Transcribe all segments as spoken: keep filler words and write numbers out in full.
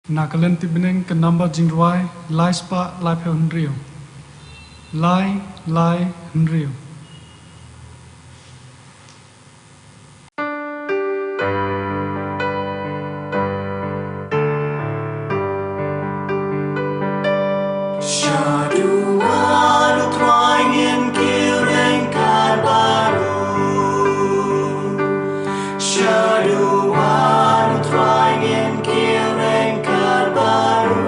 Na ka lynti bneng ka number jingrwai lai spah laiphew hynriew. Lai, lai, hynriew. Shaduh wan u Trai ngin kiew ryngkat bad u. Shaduh wan u Trai ngin kiew ryngkat bad u.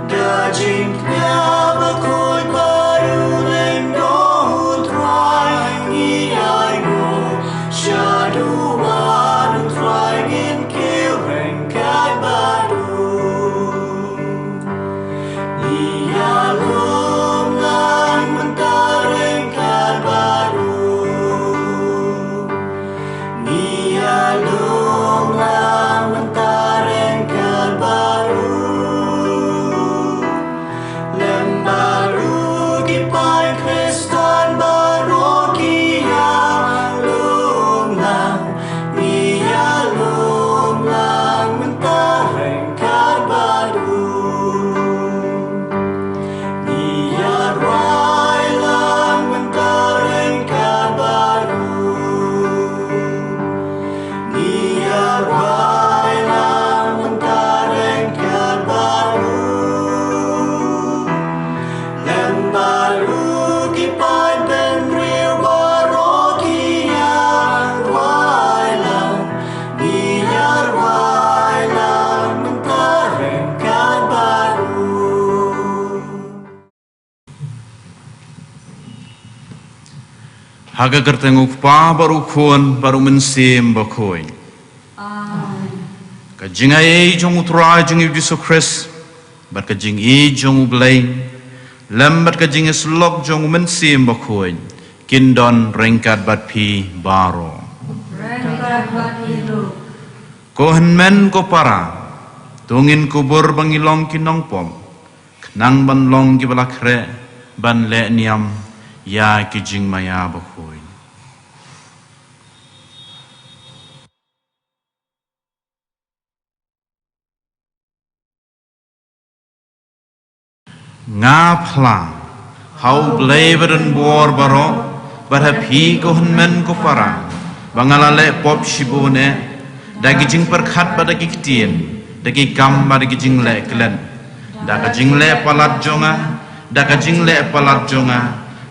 Da jingkñia bakhuid bad u lyngdoh u Trai ngi ainguh. Shaduh wan u Trai ngin kiew ryngkat bad u. Ngi ïalum lang mynta ryngkat bad u. Ngi ïalum lang mynta ryngkat bad u. Lem bad u ki paid Khristan baroh ki ïalum lang. Ngi ïalum lang mynta ryngkat bad u. Ngi ïarwai lang mynta ryngkat bad u. Ngi ïarwai lang mynta ryngkat bad u. Lem bad u ki paid bynriew baroh ki ïarwai lang. Ngi ïarwai lang mynta ryngkat bad u. Ha ka kyrteng u Kpa bad u Khun bad u Mynsiem Bakhuid. Amen. Ka jingaiei jong u Trai jong ngi u Jisu Khrist, bad ka jingïeit jong u Blei, lem bad ka jingïasyllok jong u Mynsiem Bakhuid, kin don ryngkat bad phi baroh. Ryngkat bad phi ruh. Ko hynmen ko para, to ngin kubur ba ngi long ki nongpop, khnang ban long kiba la khreh ban leh niam ïa ki jingmaïa bakhuid. Nga phla ha u Blei badonbor baroh, bad ha phi ko hynmen ko para, ba nga la leh pop shibun eh, da ki jingpyrkhat bad da ki ktien, da ki kam bad da ki jingleh klet, da ka jingleh palat jong nga, da ka jingleh palat jong nga,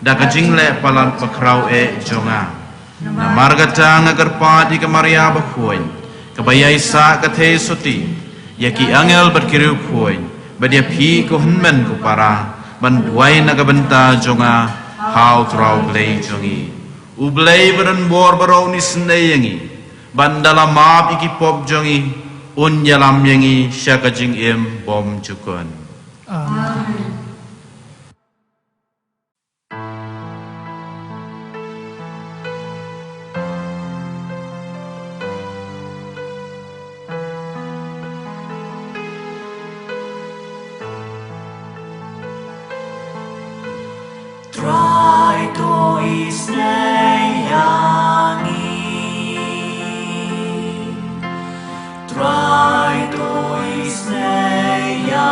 da ka jingleh palat bakhraw eh jong nga. Namar kata nga kyrpad ïa ka Maria bakhuid, kaba ïaisah ka thei sotti, ïa ki angel bad ki riewkhuid, bad ïa phi ko hynmen ko para, ban duwai na ka bynta jong nga ha u Trai Blei jong ngi. U Blei badonbor baroh un isynei ïa ngi, bad da la map ïa ki pop jong ngi, un ïalam ïa ngi sha ka jingim bymjukut. Amen. Trai to isynei ïa ngi. Trai to isynei ïa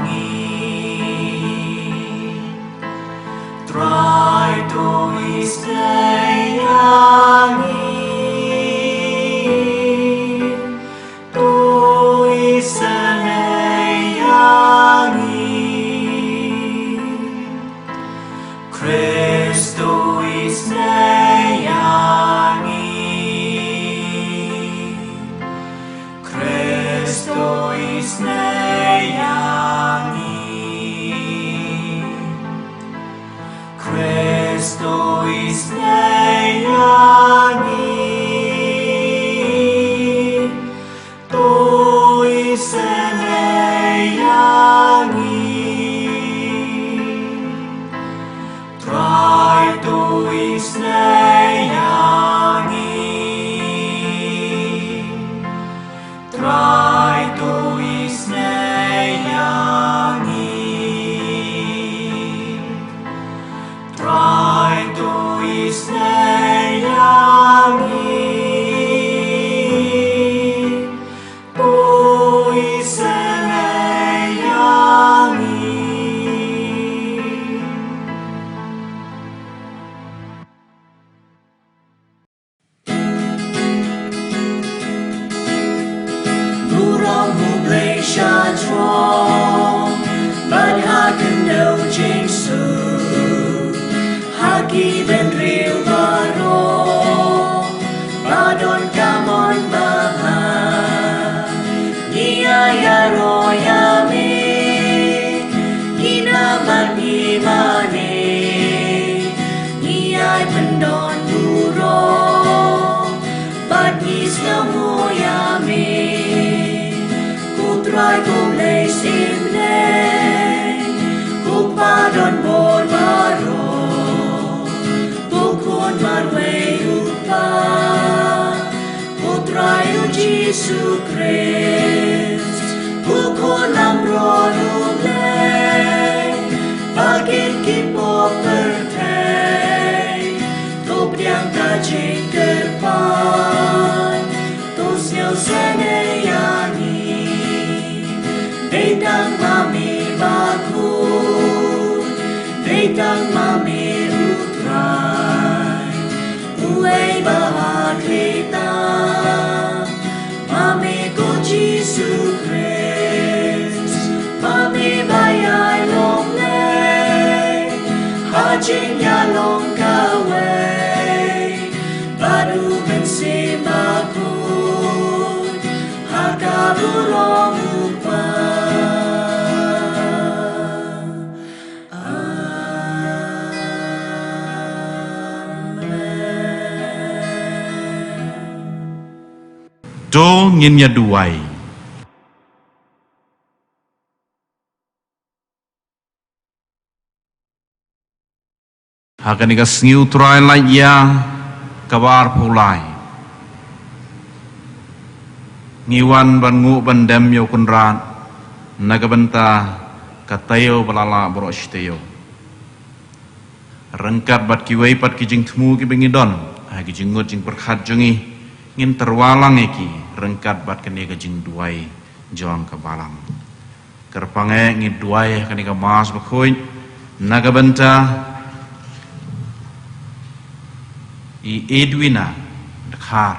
ngi. Trai to isynei ïa ngi. To isynei ïa ngi. Khrist to isynei ïa Jisu Khrist, u khun lamro U Blei, ba kin ki pop pyrthei, to pdiang ka jingkyrpad, to sngewsynei ïa ngi. Dei tang ma me bakhuid, dei tang ma me U Trai, uwei ba ha khlieh tam, ma me ko Jisu Khrist, ma me ba ïai long leh ha jingïalong kawei bad U Mynsiem Bakhuid, ha ka burom U Kpa. Amen. To ngin ïa duwai. Ha kane ka sngi U Trai lait ïa kaba arphew lai, ngi wan ban nguh ban dem ïa U Kynrad na ka bynta ka taïew ba la lah baroh shi taïew. Ryngkat bad kiwei pat ki jingthmu kiba ngi don ha ki jingngeit jingpyrkhat jong ngi, ngin tyrwa lang ïa ki ryngkat bad kane ka jingduwai jong ka balang. Kyrpang eh ngi duwai ha kane ka Mass bakhuid na ka bynta i Edwina Dkhar,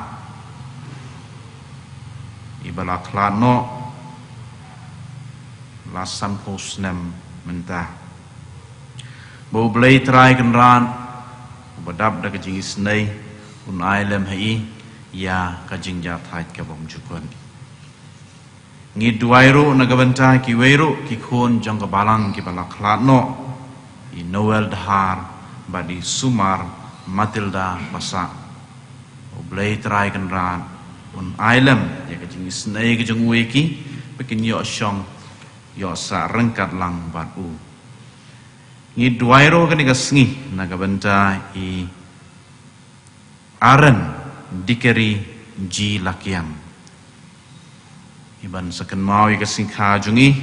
iba la khlad noh la sanphew snem mynta. Ba U Blei Trai Kynrad uba dap da ka jingisynei un ai lem ha i ïa ka jingjahthait ka bymjukut. Ngi duwai ruh na ka bynta kiwei ruh ki khun jong ka balang kiba la khlad noh, i Noel Dhar bad i Sumar Matilda Passah. U Blei Trai Kynrad un ai lem ïa ka jingisynei ka jong u ïa ki ba kin ïoh shong ïoh sah ryngkat lang bad u. Ngi duwai ruh kane ka sngi na ka bynta i Aaron Dikeri G Lakiang, iban sa kynmaw ïa ka sngi kha jong i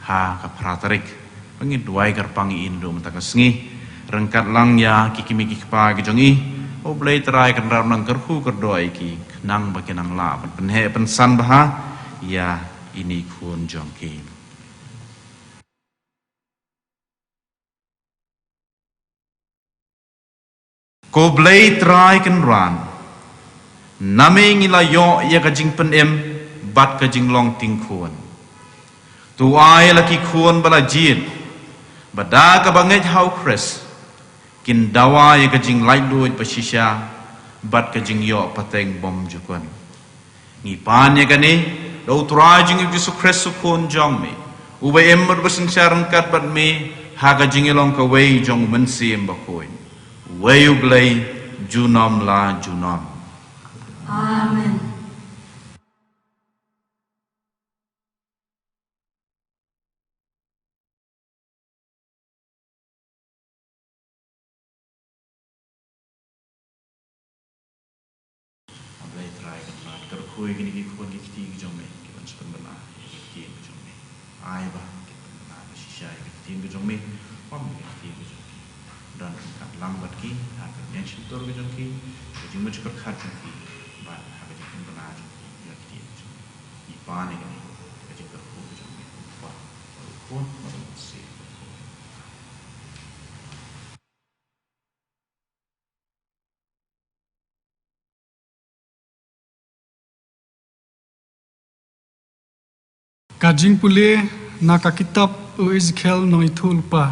ha ka phra tarik. Ba ngi duwai kyrpang ïa i naduh mynta ka sngi ryngkat lang ïa ki kmie ki kpa ki jong i. U Blei Trai Kynrad un nang kyrkhu kyrdoh ïa ki khnang ba kin nang lah ban pynheh pynsan bha ïa ine i khun jong ki. Ko Blei Trai Kynrad, na me ngi la ïoh ïa ka jingpynim bad ka jinglong tyngkhun. To ai la ki khun ba la jied ba da kaba ngeit ha U Khrist kin dawa ïa ka jinglaitluid ba shisha bad ka jingïoh pateng bymjukut. Ngi pan ïa kane da U Trai jong ngi U Jisu Khrist U Khun jong me, uba im bad uba synshar ryngkat bad me ha ka jingïalong kawei jong U Mynsiem Bakhuid, uwei U Blei, junom la junom. Amen. A Blei Trai Kynrad, kyrkhu ïa kine ki khun ki kti ki jong me, kiban sa pynbna ïa ka ktien ka jong me. Ai ba kin pynbna ka shisha ïa ka ktien ka jong me, ym ïa ka ktien ka jong ki. Don ryngkat lang bad ki ha ka rynïeng shyntur ka jong ki, ka jingmut jingpyrkhat jong ki, bad ha ka jingpynbna jong ki ïa ka ktien ka jong me. Ngi pan ïa kane ka jingkyrkhu ka jong me, U Kpa, bad U Khun, bad U Mynsiem Bakhuid. Ka jingpule na ka kitab u Ezekiel nongïathuhlypa.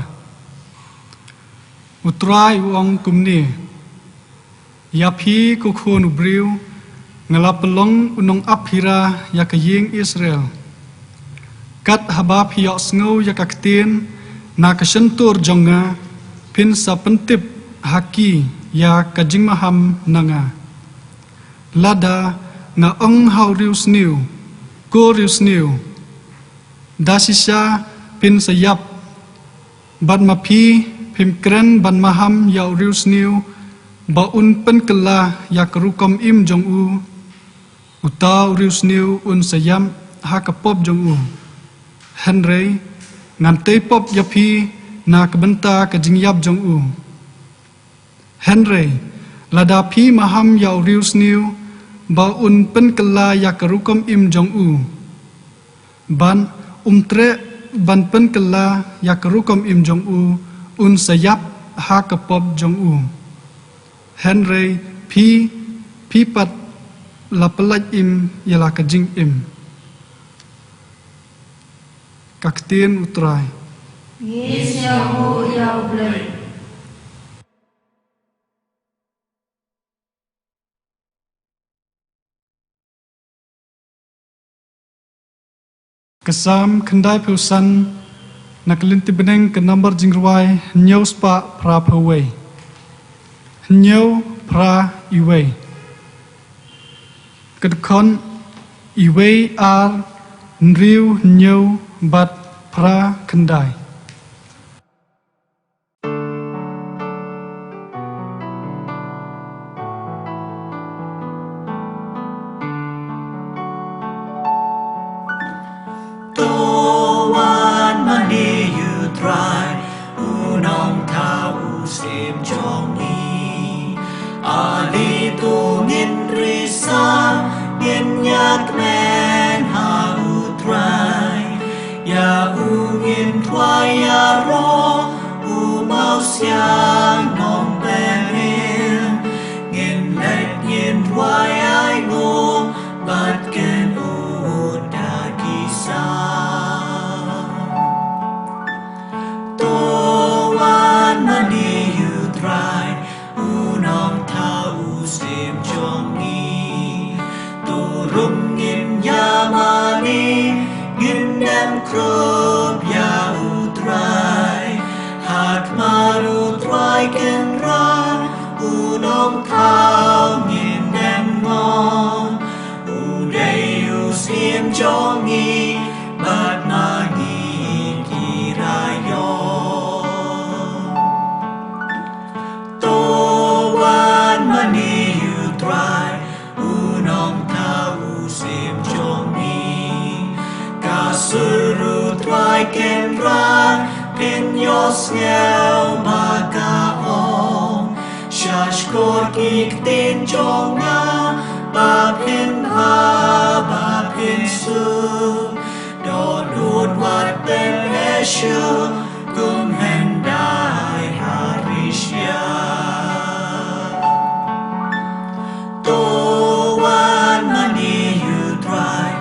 U Trai u ong kumne: Ïa phi ko khun u briew, nga la pynlong u nongap hira ïa ka ïing Israel. Kat haba phi ïohsngew ïa ka ktien na ka shyntur jong nga, phin sa pyntip ha ki ïa ka jingmaham na nga. Lada nga ong ha u riewsniew, ko riewsniew, da shisha phin sa ïap, bad ma phi phim kren ban maham ïa u riewsniew ba un pynkylla ïa ka rukom im jong u, Uta u riewsniew un sa ïap ha ka pop jong u. Hynrei ngan tei pop ïa phi na ka bynta ka jingïap jong u. Hynrei lada phi maham ïa u riewsniew ba un pynkylla ïa ka rukom im jong u, ban um treh ban pynkylla ïa ka rukom im jong u, un sa ïap ha ka pop jong u. Hynrei phi, phi pat la pyllait im ïa la ka jingim. Ka ktien U Trai. Ngi sngewnguh ïa U Blei. Ka Salm khyndaiphew san, na ka lynti bneng, ka nambar jingrwai hynñiew spah phraphew wei. Hynñiew phra iwei. Ka dkhot iwei ar, hynriew hynñiew bad phra khyndai. To wan mane ïa U Trai, U Nongthaw U Syiem jong ngi. Ale to ngin risa, ngin ïakmen ha U Trai. Ïa u ngin duwai ïaroh, U Mawsiang Nongpynïap. Ngin leit ngin duwai ainguh bad kynnoh da ki sam. To wan mane ïa U Trai, U Nongthaw U Syiem jong ngi. To rung ngin ïa mane, ngin dem krup ïa U Trai. Ha khmat U Trai Kynrad, U Nongthaw ngin dem ngom. U dei U Syiem jong ngi, bad ma ngi ki raiot. To wan mane ïa U Trai, U Nongthaw U Syiem jong ngi. Ka sur U Trai Kynrad, phin ïohsngew ba ka ong. Sha shkor ki ktien jong nga, ba phin bha, ba phin suk. Dohnud wat pyneh shuh, kum hyndai ha rishia. To wan mane ïa U Trai,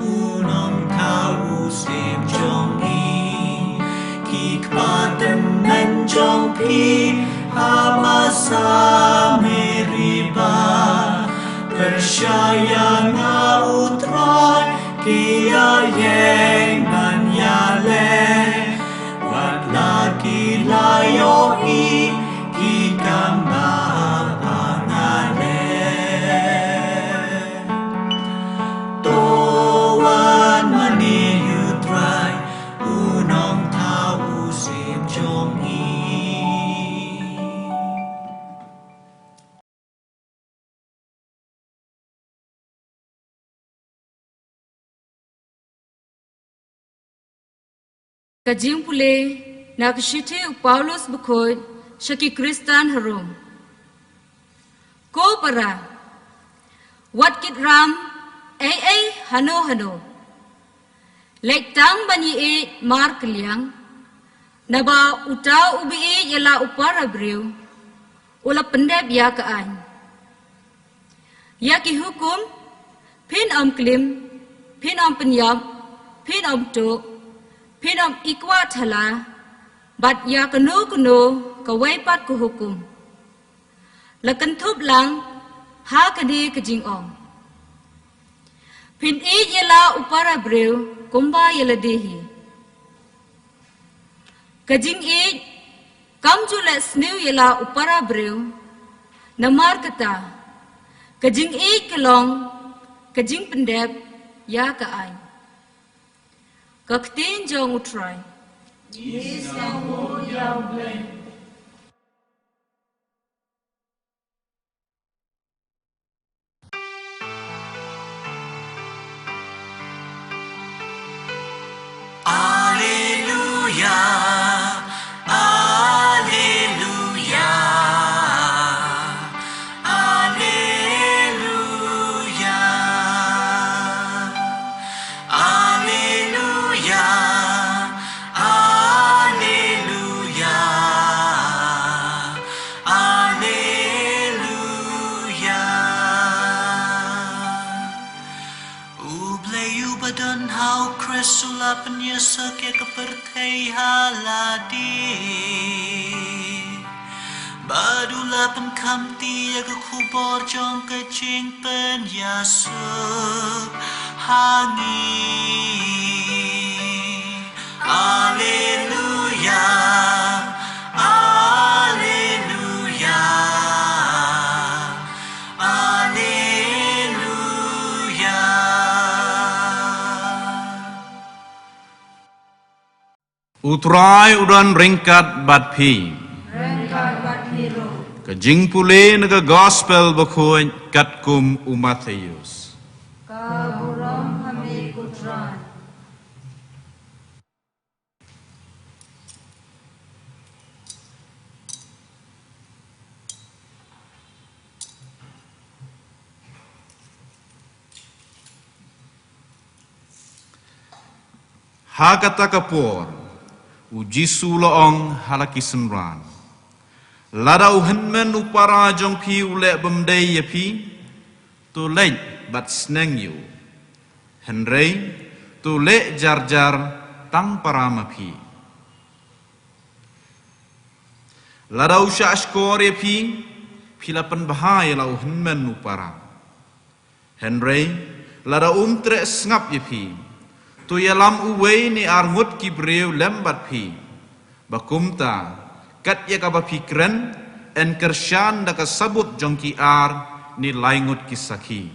U Nongthaw U Syiem jong ngi. Ki kpa tymmen jong phi, ha Masa Meriba. Pyrshah ïa nga U Trai, ki ïa ïeng ban ïaleh. Wat la ki la ïohi, ki kam bha ba nga leh. To wan mane ïa U Trai, U Nongthaw U Syiem jong ngi. Ka jingpule na ka shithi u Paulus bakhuid sha ki Khristan ha Rom. Ko para, wat kit ram ei ei hano hano. Leit tang ban ïeit markylliang, naba uta uba ïeit ïa la u para briew, u la pyndep ïa ka aiñ. Ïa ki hukum, phin ym klim, phin ym pynïap, phin ym tuh, phin ym ikwah thala, bad ïa kano kano kawei pat ka hukum. La kynthup lang ha kane ka jingong. Phin ïeit ïa la u para briew kumba ïa lade hi. Ka jingïeit kam ju leh sniew ïa la u para briew. Namar kata, ka jingïeit ka long ka jingpyndep ïa ka aiñ. Ka ktien jong U Trai. Ngi sngewnguh ïa U Blei. Suk ïa ka pyrthei ha lade, bad u la pynkhamti ïa ka khubor jong ka jingpynïasuk ha ngi. Alleluia, alleluia, alleluia. U Trai u don ryngkat bad phi. Ryngkat bad phi ruh. Ka jingpule na ka Gospel bakhuid katkum u Mathaios. Ka burom ha me ko Trai. Ha kata ka por, u Jisu u la ong ha la ki synran, lada u hynmen u para jong phi u leh bymdei ïa phi, to leit bad sneng ïa u. Hynrei to leh jar jar tang para ma phi. Lada u shah shkor ïa phi, phi la pynbha ïa la u hynmen u para. Hynrei lada um treh sngap ïa phi, to ïalam uwei ne ar ngut ki briew lem bad phi. Ba kumta, kat ïa kaba phi kren, yn kyrshan da ka sabut jong ki ar ne lai ngut ki sakhi.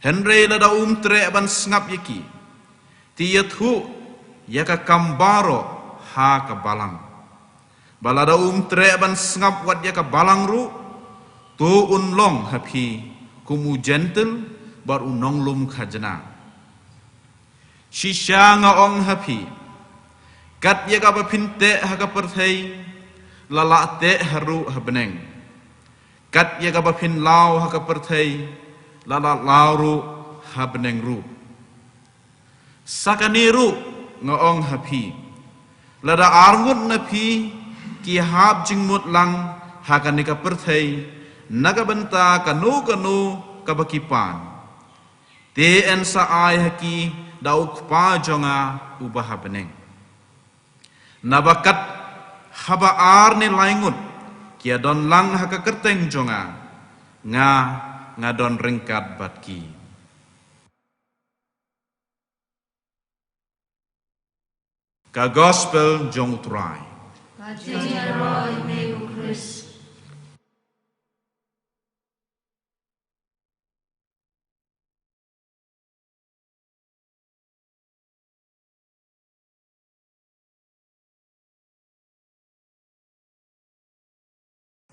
Hynrei lada um treh ban sngap ïa ki, to ïathuh ïa ka kam baroh ha ka balang. Ba lada um treh ban sngap wat ïa ka balang ruh, to un long ha phi kum u jentil bad u nonglum khajna. Shisha nga ong ha phi, kat ïa kaba phin teh ha ka pyrthei, la lah teh ruh ha bneng. Kat ïa kaba phin law ha ka pyrthei, la lah law ruh ha bneng ruh. Sa kane ruh nga ong ha phi, lada ar ngut na phi ki hap jingmut lang ha kane ka pyrthei na ka bynta kano kano kaba ki pan, te yn sa ai ha ki da u Kpa jong nga uba ha bneng. Naba kat haba ar ne lai ngut ki ïadon lang ha ka kyrteng jong nga, nga, nga don ryngkat bad ki. Ka Gospel jong u Trai. Ka jingïaroh ïa me ko Khrist.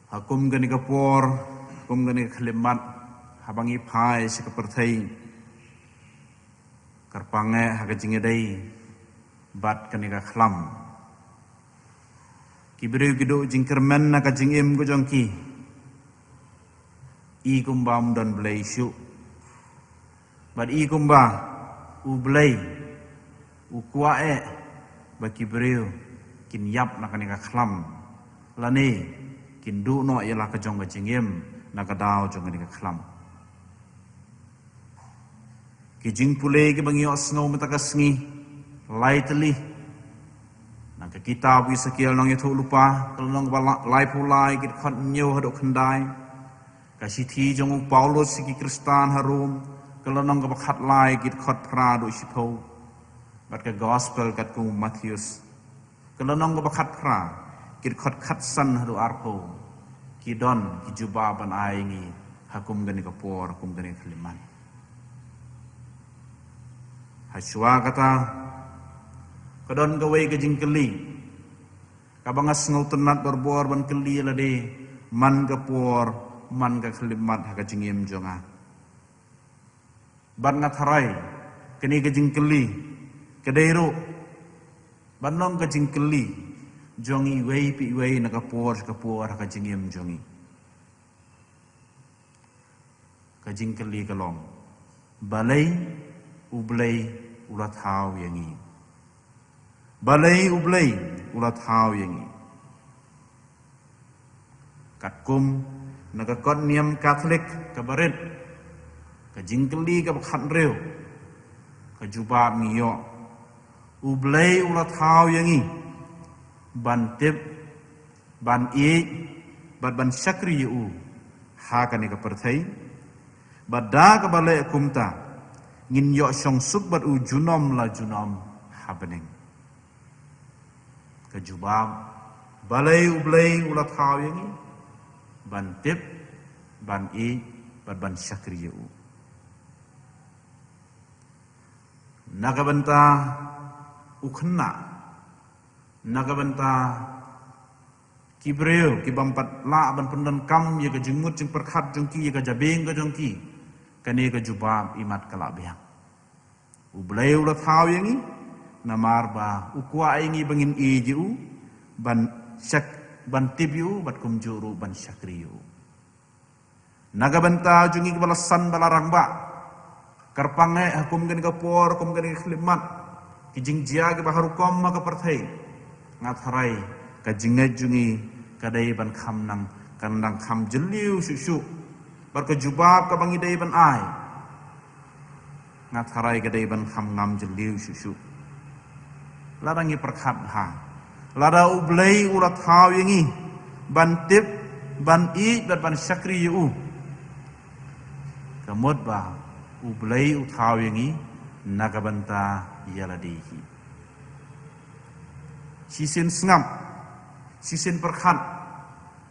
Ha kum kane ka por, ha kum kane ka khyllipmat, haba ngi phai sha ka pyrthei, kyrpang eh ha ka jingïadei bad kane ka khlam. Ki briew ki duh jingkyrmen na ka jingim ka jong ki. I kumba ym don Blei shuh. Bad i kumba U Blei u kwah eh ba ki briew kin ïap na kane ka khlam, lane kin duh noh ïa la ka jong ka jingim na ka daw jong kane ka khlam. Ki jingpule kiba ngi ïohsngew mynta ka sngi, lai tylli na ka kitab u Esekiel nongïathuhlypa, ka lynnong kaba la-, laiphew lai, ki dkhot hynñiew haduh khyndai. Ka shithi jong u Paulus sha ki Khristan ha Rom, ka lynnong kaba khatlai, ki dkhot phra haduh shiphew. Bad ka Gospel katkum u Mathaios, ka lynnong kaba khatphra, ki dkhot khatsan haduh arphew, ki don ki jubab ban ai ïa ngi ha kum kane ka por, ha kum kane ka khyllipmat. Hashwa kata, ka don kawei ka jingkylli kaba nga sngewtynnat barabor ban kylli ïa lade man ka por, man ka khyllipmat ha ka jingim jong nga. Bad nga tharai kane ka jingkylli ka dei ruh ban long ka jingkylli jong iwei pa iwei na ka por sha ka por ha ka jingim jong ngi. Ka jingkylli ka long, balei U Blei u la thaw ïa ngi? Balei U Blei u la thaw ïa ngi? Katkum na ka kot niam Katholik kaba rit, ka jingkylli kaba khathynriew, ka jubab ngi ïoh U Blei u la thaw ïa ngi ban tip, ban ïeit, bad ban shakri ïa u ha kane ka pyrthei. Bad da kaba leh kumta, ngin ïoh shong suk bad u junom la junom ha bneng. Ka jubab, balei U Blei u la thaw ïa ngi ban tip, ban ïeit, bad ban shakri ïa u. Na ka bynta u khynnah, na ka bynta ki briew ki bym pat lah ban pyndonkam ïa ka jingmut jingpyrkhat jong ki, ïa ka jabieng ka jong ki, kane ka jubab imat ka la biang. U Blei u la thaw ïa ngi namar ba u kwah ïa ngi ba ngin ïeit ïa u, ban shak, ban tip ïa u, bad kumjuh ruh ban shakri ïa u. Na ka bynta jong ngi kiba la san ba la rangbah, kyrpang eh ha kum kane ka por, kum kane ka khyllipmat, ki jingjia kiba ha rukom ha ka pyrthei, nga tharai ka jingngeit jong ngi ka dei ban kham nang, kan nang kham jylliew shuh shuh. Bad ka jubab kaba ngi dei ban ai, nga tharai ka dei ban kham ngam jylliew shuh shuh. Lada ngi pyrkhat bha, lada U Blei u la thaw ïa ngi ban tip, ban ïeit, bad ban shakri ïa u, ka mut ba U Blei u thaw ïa ngi na ka bynta ïa lade hi. Shisien sngap, shisien pyrkhat,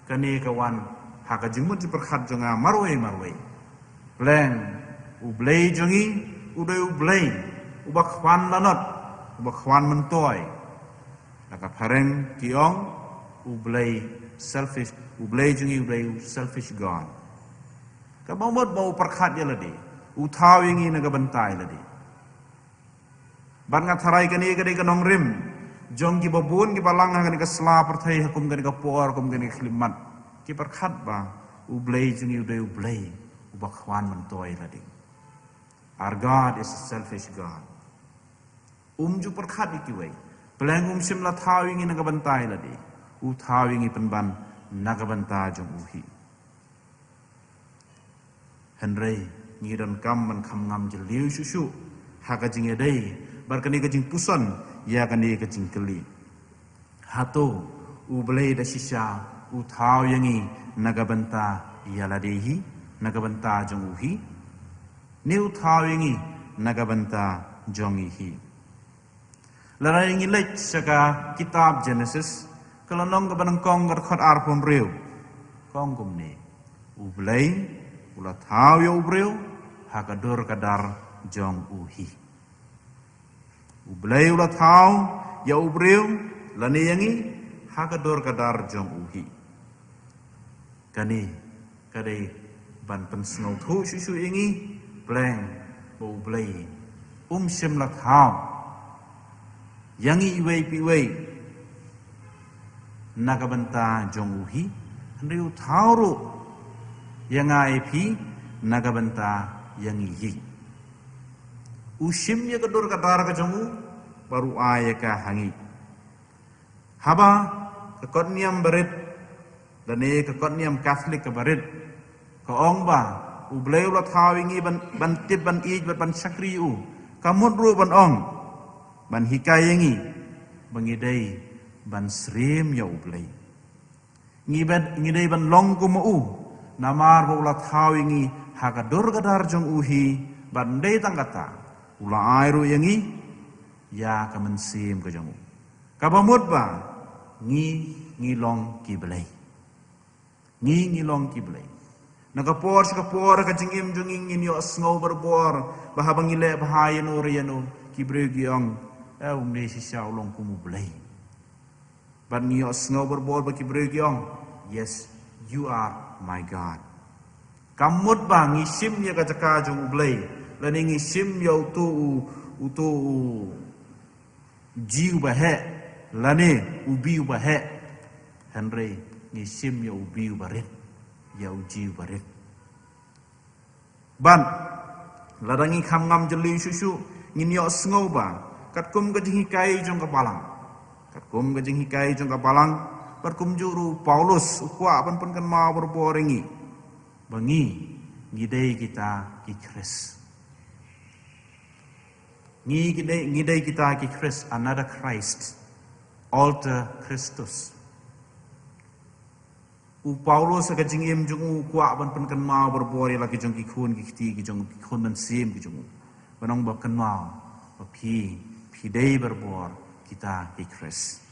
kane ka wan ha ka jingmut jingpyrkhat jong nga marwei marwei. Pleng, U Blei jong ngi u dei U Blei uba khwan lanot, uba khwan myntoi. Na ka phareng ki ong U Blei selfish, U Blei jong ngi u dei u selfish God. Kaba mut ba u pyrkhat ïa lade, u thaw ïa ngi na ka bynta ïa lade. Bad nga tharai kane ka dei ka nongrim jong kiba bun kiba lang ha kane ka sla pyrthei, ha kum kane ka por, kum kane ka khyllipmat, ki pyrkhat ba U Blei jong ngi u dei U Blei uba khwan myntoi ïa lade. Our God is a selfish God. Um ju pyrkhat ïa kiwei. Pleng um shym la thaw ïa ngi na ka bynta ïa lade. U thaw ïa ngi pynban na ka bynta jong u hi. Hynrei ngi donkam ban kham ngam jylliew shuh shuh ha ka jingïadei bad kane ka jingpuson ïa kane ka jingkylli. Hato U Blei da shisha u thaw ïa ngi na ka bynta ïa lade hi, na ka bynta jong u hi? Ne u thaw ïa ngi na ka bynta jong ngi hi? Lada ngi leit sha ka kitab Genesis, ka lynnong kaba nyngkong, ka dkhot arphew hynriew, ka ong kumne: U Blei u la thaw ïa u briew ha ka dur ka dar jong u hi. U Blei u la thaw ïa u briew lane ïa ngi ha ka dur ka dar jong u hi. Kane ka dei ban pynsngewthuh shuh shuh ïa ngi, pleng ba U Blei um shym la thaw ïa ngi iwei pa iwei na ka bynta jong u hi, hynrei u thaw ruh ïa nga ïa phi na ka bynta ïa ngi hi. U shim ïa ka dur ka dar ka jong u bad u ai ïa ka ha ngi. Haba ka kot niam barit, lane ka kot niam Katholik ka barit, ka ong ba U Blei u la thaw ïa ngi ban, ban tip, ban ïeit, ban, ban shakri ïa u, ka mut ruh ban ong, ban hikai ïa ngi ba ngi dei ban syriem ïa U Blei. Ngi bad, ngi dei ban long kum u, namar ba u la thaw ïa ngi ha ka dur ka dar jong u hi, bad ym dei tang kata, u la ai ruh ïa ngi ïa ka mynsiem ka jong u. Kaba mut ba ngi, ngi long ki blei. Ngi, ngi long ki blei. Na ka por sha ka por, ka jingim jong ngi ngin ïohsngew barabor ba haba ngi leh bha ïano re ïano, ki briew ki ong, eh, um dei shisha u long kum u Blei. Bad ngi ïohsngew barabor ba ki briew ki ong, "Yes, you are my God." Ka mut ba ngi shim ïa ka jaka jong U Blei, lane ngi shim ïa uto u, uto u Jiw ba heh, lane u Blei ba heh. Hynrei ngi shim ïa u Blei ba rit, ïa u Jiw ba rit. Bad lada ngi kham ngam jylliew shuh shuh, ngin ïohsngew ba katkum ka jinghikai jong ka Balang, katkum ka jinghikai jong ka Balang, bad kumjuh ruh u Paulus u kwah ban pynkynmaw barabor ïa ngi ba ngi, ngi dei kita ki Khrist. Ngi ki dei, ngi dei kita ki Khrist, another Christ, alter Christus. U Paulus ha ka jingim jong u kwah ban pynkynmaw barabor ïa la ki jong ki khun ki kti ki jong ki khun mynsiem ki jong u. Ban ong ba kynmaw ba phi, phi dei barabor kita ki Khrist.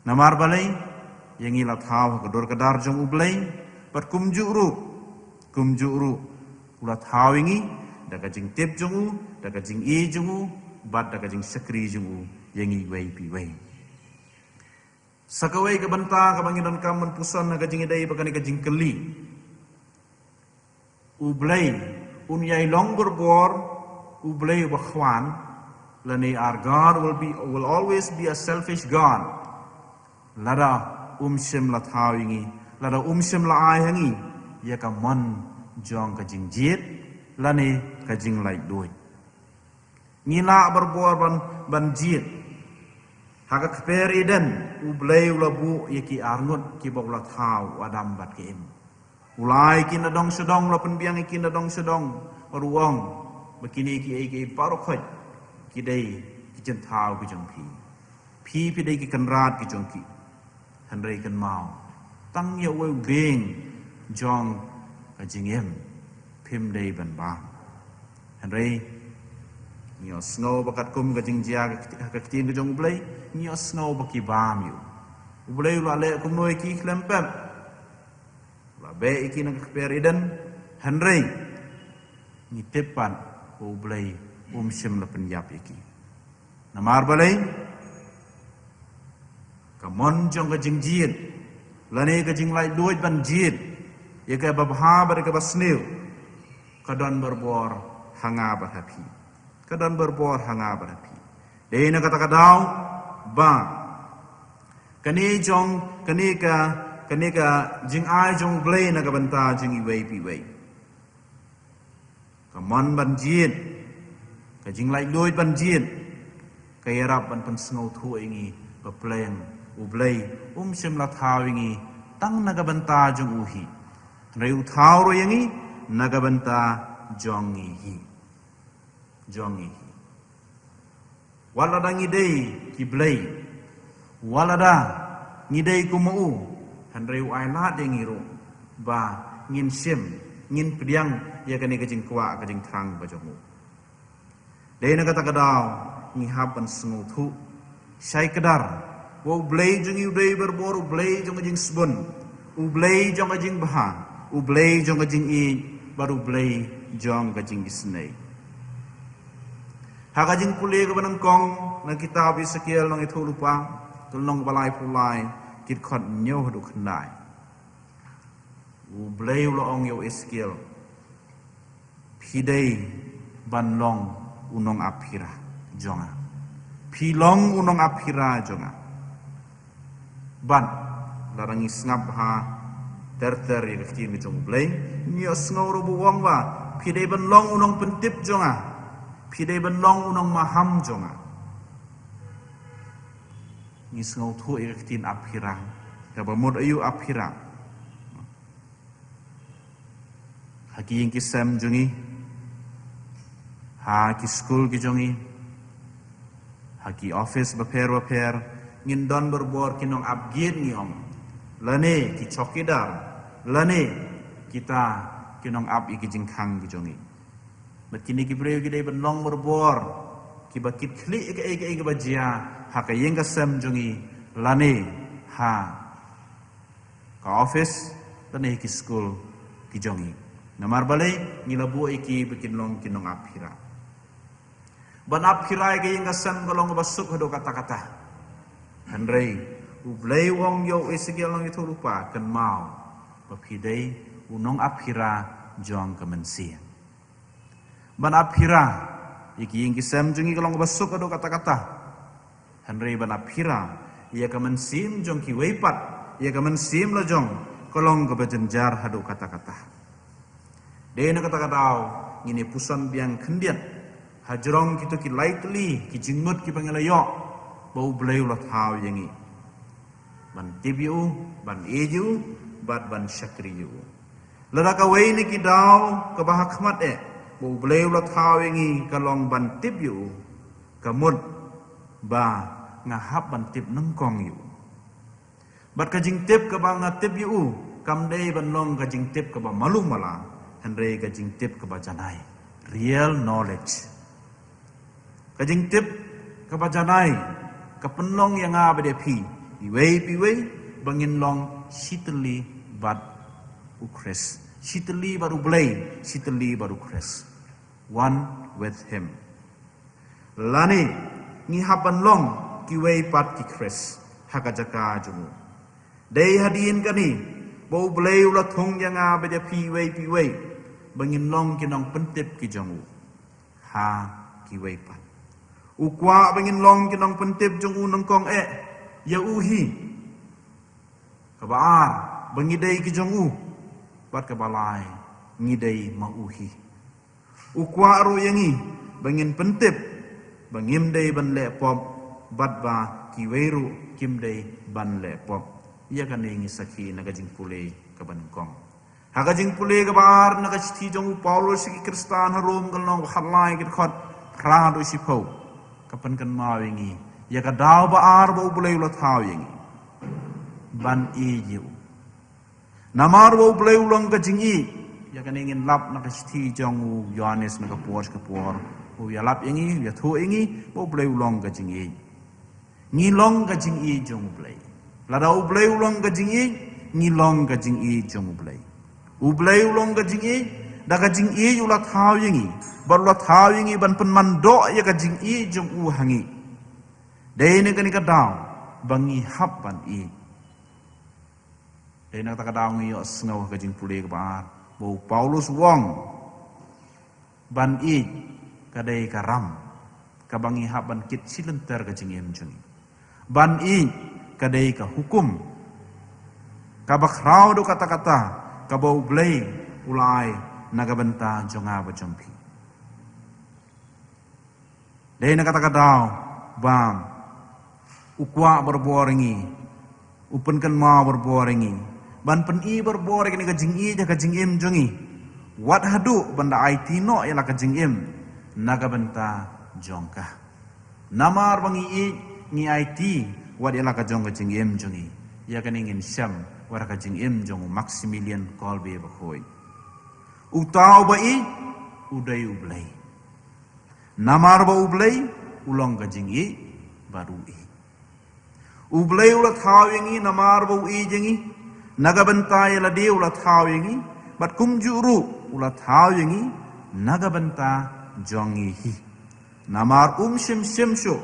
Namar balei, ïa ngi la thaw ha ka dur ka dar jong U Blei, bad kumjuh ruh, kumjuh ruh u la thaw ïa ngi da ka jingtip jong u, da ka jingïeit jong u, bad da ka jingshakri jong u ïa ngi iwei pa iwei. Sa kawei ka bynta kaba ngi donkam ban puson ha ka jingïadei bad kane ka jingkylli. U Blei un ïai long barabor U Blei uba khwan, lane our God will be, will always be a selfish God. Lada um shym la thaw ïa ngi, lada um shym la ai ha ngi ïa ka mon jong ka jingjied lane ka jinglaitluid. Ngi lah barabor ban, ban jied. Ha ka kper Eden, U Blei u la buh ïa ki arngut kiba u la thaw, u Adam bad ka Im. U la ai ki na dong sha dong, u la pynbiang ïa ki na dong sha dong, bad u ong ba kine kiei kiei baroh khoit ki dei ki jingthaw ki jong phi. Phi, phi dei ki kynrad ki jong ki. Hynrei kynmaw, tang ïa uwei u dieng jong ka jingim phim dei ban bam. Hynrei ngi ïohsngew ba katkum ka jingjia ka kti-, ka ktien ka jong U Blei, ngi ïohsngew ba ki bam ïa u. U Blei u la leh kumno ïa ki khlem pep? U la beh ïa ki na ka kper Eden, hynrei ngi tip pat ba U Blei um shym la pynïap ïa ki. Namar balei? Ka mon jong ka jingjied lane ka jinglaitluid ban jied ïa kaba bha bad ïa kaba sniew, ka don barabor ha nga bad ha phi. Ka don barabor ha nga bad ha phi. Dei na kata ka daw ba kane jong, kane ka, kane ka jingai jong U Blei na ka bynta jong iwei pa iwei. Ka mon ban jied, ka jinglaitluid ban jied, ka ïarap ban pynsngewthuh ïa ngi ba pleng U Blei um shym la thaw ïa ngi tang na ka bynta jong u hi. Hynrei u thaw ruh ïa ngi na ka bynta jong ngi hi. Jong ngi hi. Wat lada ngi dei ki blei, wat lada ngi dei kum u, hynrei u ailad ïa ngi ruh ba ngin shim, ngin pdiang ïa kane ka jingkwah ka jingthrang ba jong u. Dei na kata ka daw ngi hap ban sngewthuh shai kdar ba U Blei jong ngi u dei barabor U Blei jong ka jingsbun, U Blei jong ka jingbha, U Blei jong ka jingïeit, bad U Blei jong ka jingisynei. Ha ka jingpule kaba nyngkong na kitab Esekiel nongïathuhlypa, ka lynnong kaba laiphew lai, ki dkhot hynñiew haduh khyndai. U Blei u la ong ïa u Esekiel, phi dei ban long u nongap phira jong nga. Phi long u nongap phira jong nga. Bad lada ngi sngap bha ter ter ïa ka ktien ka jong U Blei, ngi ïohsngew ruh ba u ong ba phi dei ban long u nongpyntip jong nga. Phi dei ban long u nongmaham jong nga. Ngi sngewthuh ïa ka ktien ap phira. Kaba mut aïu ap phira? Ha ki ïing ki sem jong ngi, ha ki skul ki jong ngi, ha ki office bapher bapher, ngin don barabor ki nongap gate ngi ong, lane ki chowkidar, lane kita ki nongap ïa ki jingkhang ki jong ngi. Bad kine ki briew ki dei ban long barabor kiba kit khlieh ïa kaei kaei kaba jia ha ka ïing ka sem jong ngi, lane ha ka office, lane ki skul ki jong ngi. Namar balei? Ngi la buh ïa ki ba kin long ki nongap phira. Ban ap phira ïa ka ïing ka sem ka long kaba suk haduh katta katta. Hynrei U Blei u ong ïa u Esekiel nongïathuhlypa, kynmaw ba phi dei u nongap phira jong ka mynsiem. Ban ap phira ïa ki ïing ki sem jong ngi ka long kaba suk haduh katta katta. Hynrei ban ap phira ïa ka mynsiem jong kiwei pat, ïa ka mynsiem la jong, ka long kaba jynjar haduh katta katta. Dei na kata ka daw ngin ïa puson biang khyndiat hajrong kito ki lai tylli ki jingmut kiba ngi la ïoh ba U Blei u la thaw ïa ngi ban tip ïa u, ban ïeit ïa u, bad ban shakri ïa u. Lada kawei na ki daw kaba ha khmat eh ba U Blei u la thaw ïa ngi ka long ban tip ïa u, ka mut ba nga hap ban tip nyngkong ïa u. Bad ka jingtip kaba nga tip ïa u kam dei ban long ka jingtip kaba malu mala, hynrei ka jingtip kaba janai, real knowledge. Ka jingtip kaba janai ka pynlong ïa nga bad ïa phi, iwei pa iwei, ba ngin long shitylli bad U Khrist, shitylli bad U Blei, shitylli bad U Khrist. One with him. Lane ngi hap ban long kiwei pat ki Khrist ha ka jaka jong u. Dei hadien kane ba U Blei u la thung ïa nga bad ïa phi iwei pa iwei, ba ngin long ki nongpyntip ki jong u ha kiwei pat. U kwah ba ngin long ki nongpyntip jong u nyngkong eh, ïa u hi. Kaba ar, ba ngi dei ki jong u. Bad kaba lai, ngi dei ma u hi. U kwah ruh ïa ngi ba ngin pyntip ba ngim dei ban leh pop, bad ba kiwei ruh kim dei ban leh pop. Ïa kane ngi sakhi na ka jingpule kaba nyngkong. Ha ka jingpule kaba ar na ka shithi jong u Paulus sha ki Khristan ha Rom, ka lynnong ba khatlai, ka dkhot phra haduh shiphew, ka pynkynmaw ïa ngi ïa ka daw ba ar ba U Blei u la thaw ïa ngi, ban ïeit ïa u. Namar ba U Blei u long ka jingïeit. Ïa kane ngin lap na ka shithi jong u Ïoannis na ka por sha ka por. U ïalap ïa ngi, u ïathuh ïa ngi ba U Blei u long ka jingïeit. Ngi long ka jingïeit jong U Blei. Lada U Blei u long ka jingïeit, ngi long ka jingïeit jong U Blei. U Blei u long ka jingïeit, da ka jingïeit u la thaw ïa ngi, bad u la thaw ïa ngi ban pynman doh ïa ka jingïeit jong u ha ngi. Dei na kane ka daw ba ngi hap ban ïeit. Dei na kata ka daw ngi ïohsngew ha ka jingpule kaba ar ba u Paulus u ong, ban ïeit ka dei ka ram kaba ngi hap ban kit shi lynter ka jingim jong ngi. Ban ïeit ka dei ka hukum kaba khraw haduh katta katta, kaba U Blei u la ai na ka bynta jong nga bad jong phi. Dei na kata ka daw ba u kwah barabor ïa ngi, u pynkynmaw barabor ïa ngi, ban pyni barabor ïa kane ka jingïeit ha ka jingim jong ngi, wat haduh ban da aiti noh ïa la ka jingim na ka bynta jong ka. Namar ba ngi ïeit, ngi aiti wat ïa la ka jong ka jingim jong ngi. Ïa kane ngin shem wat ha ka jingim jong u Maximilian Kolbe bakhuid. Uta uba ïeit u dei U Blei. Namar ba U Blei u long ka jingïeit bad u ïeit. U Blei u la thaw ïa ngi namar ba u ïeit ïa ngi. Na ka bynta ïa lade u la thaw ïa ngi, bad kumjuh ruh u la thaw ïa ngi na ka bynta jong ngi hi. Namar um shym shim shuh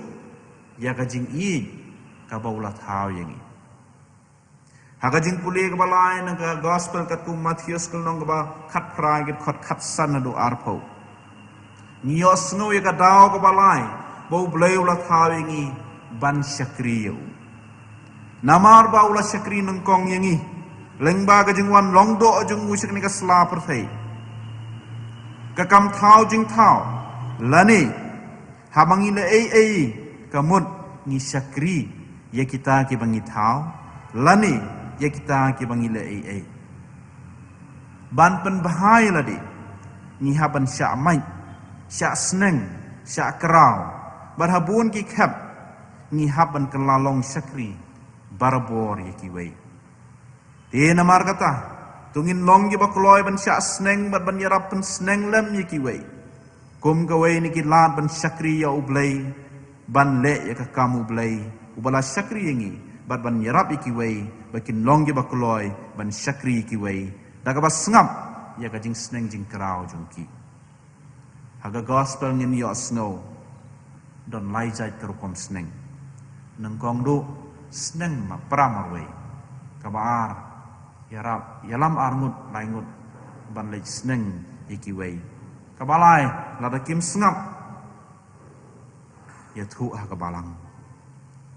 ïa ka jingïeit kaba u la thaw ïa ngi. Ha ka jingpule kaba lai na ka Gospel katkum u Mathaios, ka lynnong kaba khatphra, ka dkhot khatsan haduh arphew, ngi ïohsngew ïa ka daw kaba lai ba U Blei u la thaw ïa ngi ban shakri ïa u. Namar ba u la shakri nyngkong ïa ngi lyngba ka jingwan long doh jong u sha kane ka sla pyrthei. Ka kam thaw jingthaw, lane haba ngi leh ei ei, ka mut ngi shakri ïa kita kiba ngi thaw, lane ïa kita kiba ngi leh ei ei. Ban pynbha ïa lade, ngi hap ban shah mait, shah sneng, shah kraw, bad ha bun ki khep ngi hap ban kylla long shakri barabor ïa kiwei. Te namar kata, to ngin long kiba kloi ban shah sneng bad ban ïarap pynsneng lem ïa kiwei. Kum kawei na ki lad ban shakri ïa U Blei, ban leh ïa ka kam U Blei uba la shakri ïa ngi, bad ban ïarap ïa kiwei ba kin long kiba kloi ban shakri ïa kiwei da kaba sngap ïa ka jingsneng jingkraw jong ki. Ha ka Gospel ngin ïohsngew don lai jait ka rukom sneng. Nyngkong duh sneng ma para marwei. Kaba ar, ïarap ïalam arngut laingut ban leit sneng ïa kiwei. Kaba lai, lada kim sngap, ïathuh ha ka balang.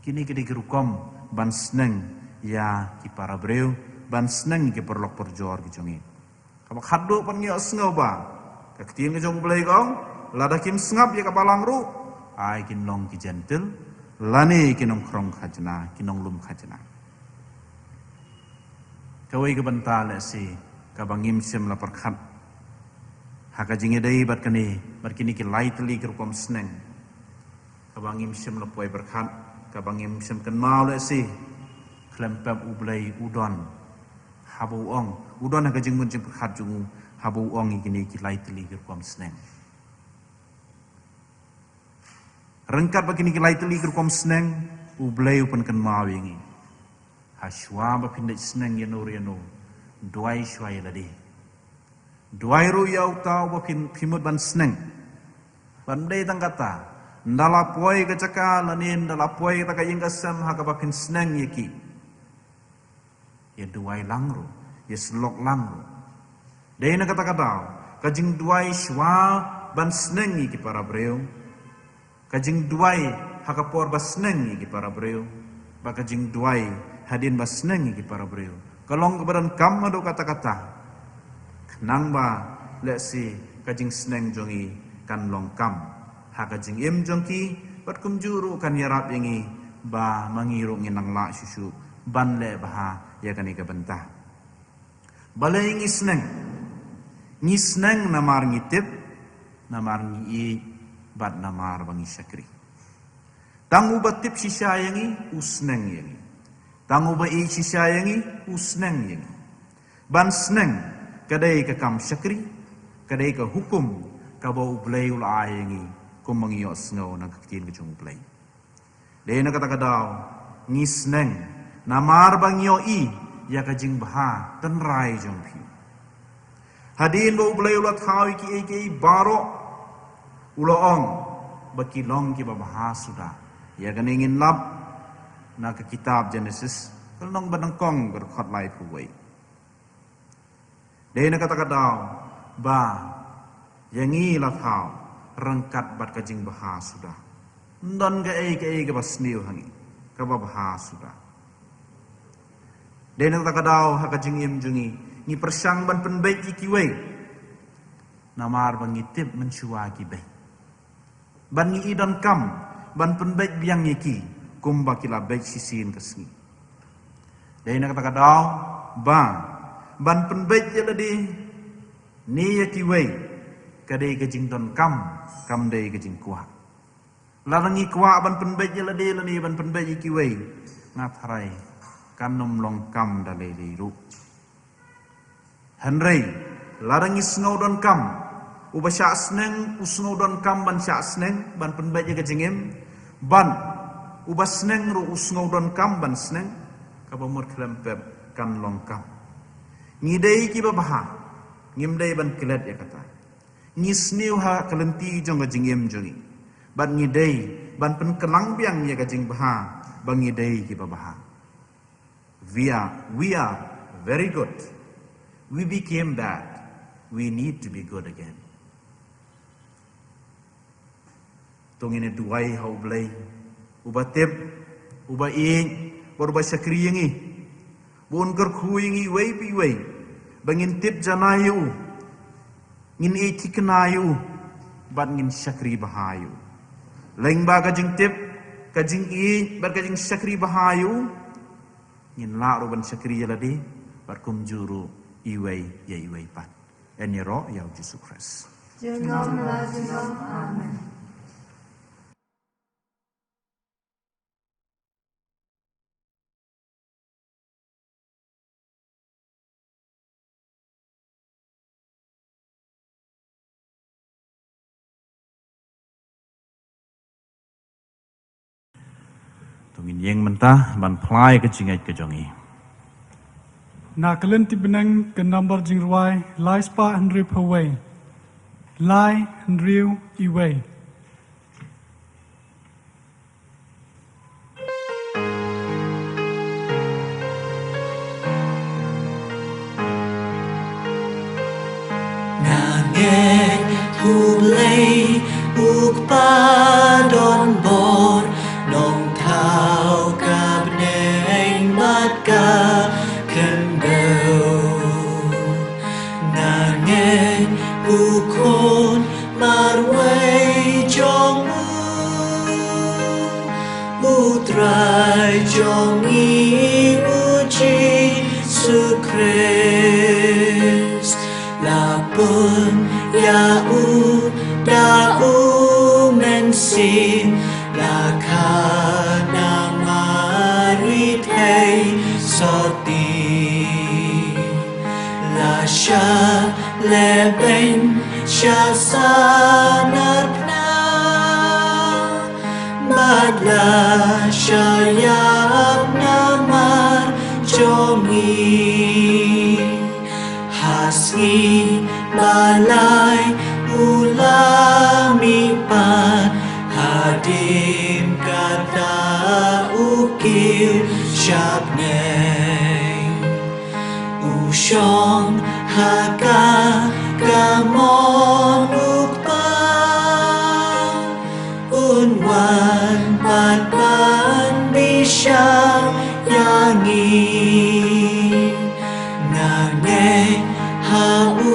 Kine ki dei ki rukom ban sneng ïa ki para briew, ban sneng ïa ki paralok parajor ki jong ngi. Kaba khatduh pat ngi ïohsngew ba ka ktien ka jong U Blei ka ong, lada kim sngap ïa ka balang ruh, ai kin long ki jentil, lane ki nongkhrong khajna, ki nonglum khajna. Kawei ka bynta lehse kaba ngim shym la pyrkhat Ha ka jingïadei bad kane, bad kine ki lai tylli ki rukom sneng, kaba ngim shym la poi pyrkhat, kaba ngim shym kynmaw lehse, khlem pep U Blei u don haba u ong, u don ha ka jingmut jingpyrkhat jong u haba u ong ïa kine ki lai tylli ki rukom sneng. Ryngkat bad kine ki lai tylli ki rukom sneng, U Blei u pynkynmaw ïa ngi, ha shuwa ba phin leit sneng ïano ïano, duwai shuwa ïa lade. Duwai ruh ïa uta uba phi, phi mut ban sneng. Bad ym dei tang kata, ynda la poi ka jaka lane ynda la poi kata ka ïing ka sem ha kaba phin sneng ïa ki, ïa duwai lang ruh, ïa syllok lang ruh. Dei na kata ka daw, ka jingduwai shuwa ban sneng ïa ki para briew, ka jingduwai ha ka por ba sneng ïa ki para briew, bad ka jingduwai hadien ba sneng ïa ki para briew, ka long kaba donkam haduh katta katta. Khnang ba lehse ka jingsneng jong ngi kan long kam ha ka jingim jong ki, bad kumjuh ruh kan ïarap ïa ngi ba ma ngi ruh ngin nang lah shuh shuh ban leh bha ïa kane ka bynta. Balei ngi sneng? Ngi sneng namar ngi tip, namar ngi ïeit, bad namar ba ngi shakri. Tang uba tip shisha ïa ngi, u sneng ïa ngi. Tang uba ïeit shisha ïa ngi, u sneng ïa ngi. Ban sneng, ka dei ka kam shakri, ka dei ka hukum kaba U Blei u la ai ïa ngi, kumba ngi ïohsngew na ka ktien ka jong U Blei. Dei na kata ka daw, ngi sneng namar ba ngi ïohi ïa ka jingbha tynrai jong phi. Hadien ba U Blei u la thaw ïa kiei kiei baroh, u la ong ba ki long kiba bha suda. Ïa kane ngin lap na ka kitab Genesis, ka lynnong ba nyngkong, ka dkhot laiphew wei. Dei na kata ka daw ba ïa ngi la thaw ryngkat bad ka jingbha suda. Ym don kaei kaei kaba sniew ha ngi, kaba bha suda. Dei na kata ka daw ha ka jingim jong ngi, ngi pyrshang ban pynbeit ïa kiwei, namar ba ngi tip mynshuwa ki beit. Bad ngi i donkam ban pynbeit biang ïa ki kumba ki la beit shisien ka sngi. Dei na kata ka daw ba ban pynbeit ïa lade ne ïa kiwei, ka dei ka jingdonkam, kam dei ka jingkwah. Lada ngi kwah ban pynbeit ïa lade lane ban pynbeit ïa kiwei, nga tharai kan ym long kam da lei lei ruh. Hynrei lada ngi sngew donkam, uba shah sneng u sngew donkam ban shah sneng, ban pynbeit ïa ka jingim, bad uba sneng ruh u sngew donkam ban sneng, kaba mut khlem pep kan long kam. Ngi dei kiba bha, ngim dei ban klet ïa kata. Ngi sniew ha ka lynti jong ka jingim jong ngi, bad ngi dei ban pynkylla biang ïa ka jingbha ba ngi dei kiba bha. We are, we are very good. We became bad. We need to be good again. To ngin ïa duwai ha U Blei, uba tip, uba ïeit, bad uba shakri ïa ngi, ba un kyrkhu ïa ngi iwei pa iwei ba ngin tip janai ïa u, ngin ïeit thikna ïa u, bad ngin shakri bha ïa u. Lyngba ka jingtip, ka jingïeit bad ka jingshakri bha ïa u, ngin lah ruh ban shakri ïa lade bad kumjuh ruh iwei ïa iwei pat. Yn ïaroh ïa U Jisu Khrist. Junom la junom. Amen. To ngin ïeng mynta ban phla ïa ka jingngeit ka jong ngi. Na ka lynti bneng ka nambar jingrwai lai spah hynriewphew wei. Lai hynriew iwei. Nga ngeit U Blei U Kpa don bor, Nongthaw ka bneng bad ka khyndew. Nga ngeit U Khun marwei jong U, U Trai jong ngi U Jisu Khrist, la pun Ïa u da u Mynsiem la khana Mari thei soti, la sha leben sha sana pna. Bad la sha ïap namar jong ngi. Ha sngi ba lai u la mihpat, hadien kata u kiew shabneng. U shong ha ka kamon u Kpa, un wan pat ban bishar ïa ngi. Nga ngeit ha u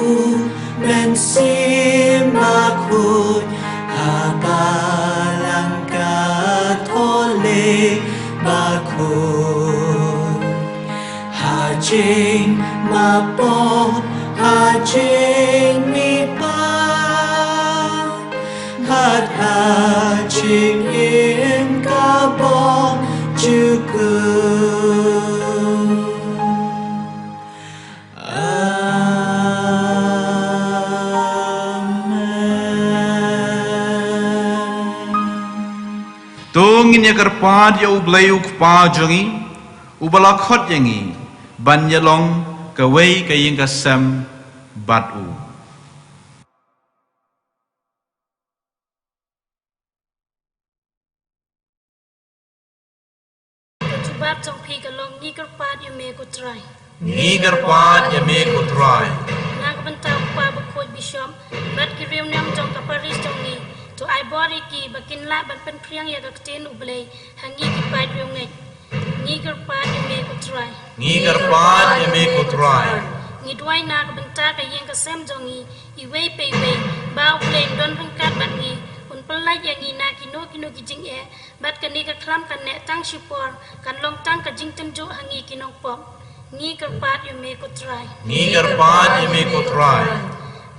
Mynsiem Bakhuid, ha Balang Katholik Bakhuid, ha jingmap, ha jingmihpat, bad ha jingim ka bymjukut. Amen. To ngin ïa kyrpad ïa U Blei U Kpa jong ngi, uba la khot ïa ngi ban ïalong kawei ka ïing ka sem bad u. Ka jubab jong phi ka long: Ngi kyrpad ïa me ko Trai. Ngi kyrpad ïa me ko Trai. Na ka bynta u Kpa Bakhuid Bishop bad ki riewniam jong ka parish jong ngi, to ai bor ïa ki ba kin lah ban pynphriang ïa ka ktien U Blei ha ngi ki paid riewngeit. Ngi kyrpad ïa me ko Trai. Ngi kyrpad ïa me ko Trai. Ngi duwai na ka bynta ka ïing ka sem jong ngi iwei pa iwei, ba U Blei un don ryngkat bad ngi, un pyllait ïa ngi na kino kino ki jingeh, bad kane ka khlam kan neh tang shipor, kan long tang ka jingtynjuh ha ngi ki nongpop. Ngi kyrpad ïa me ko Trai. Ngi kyrpad ïa me ko Trai.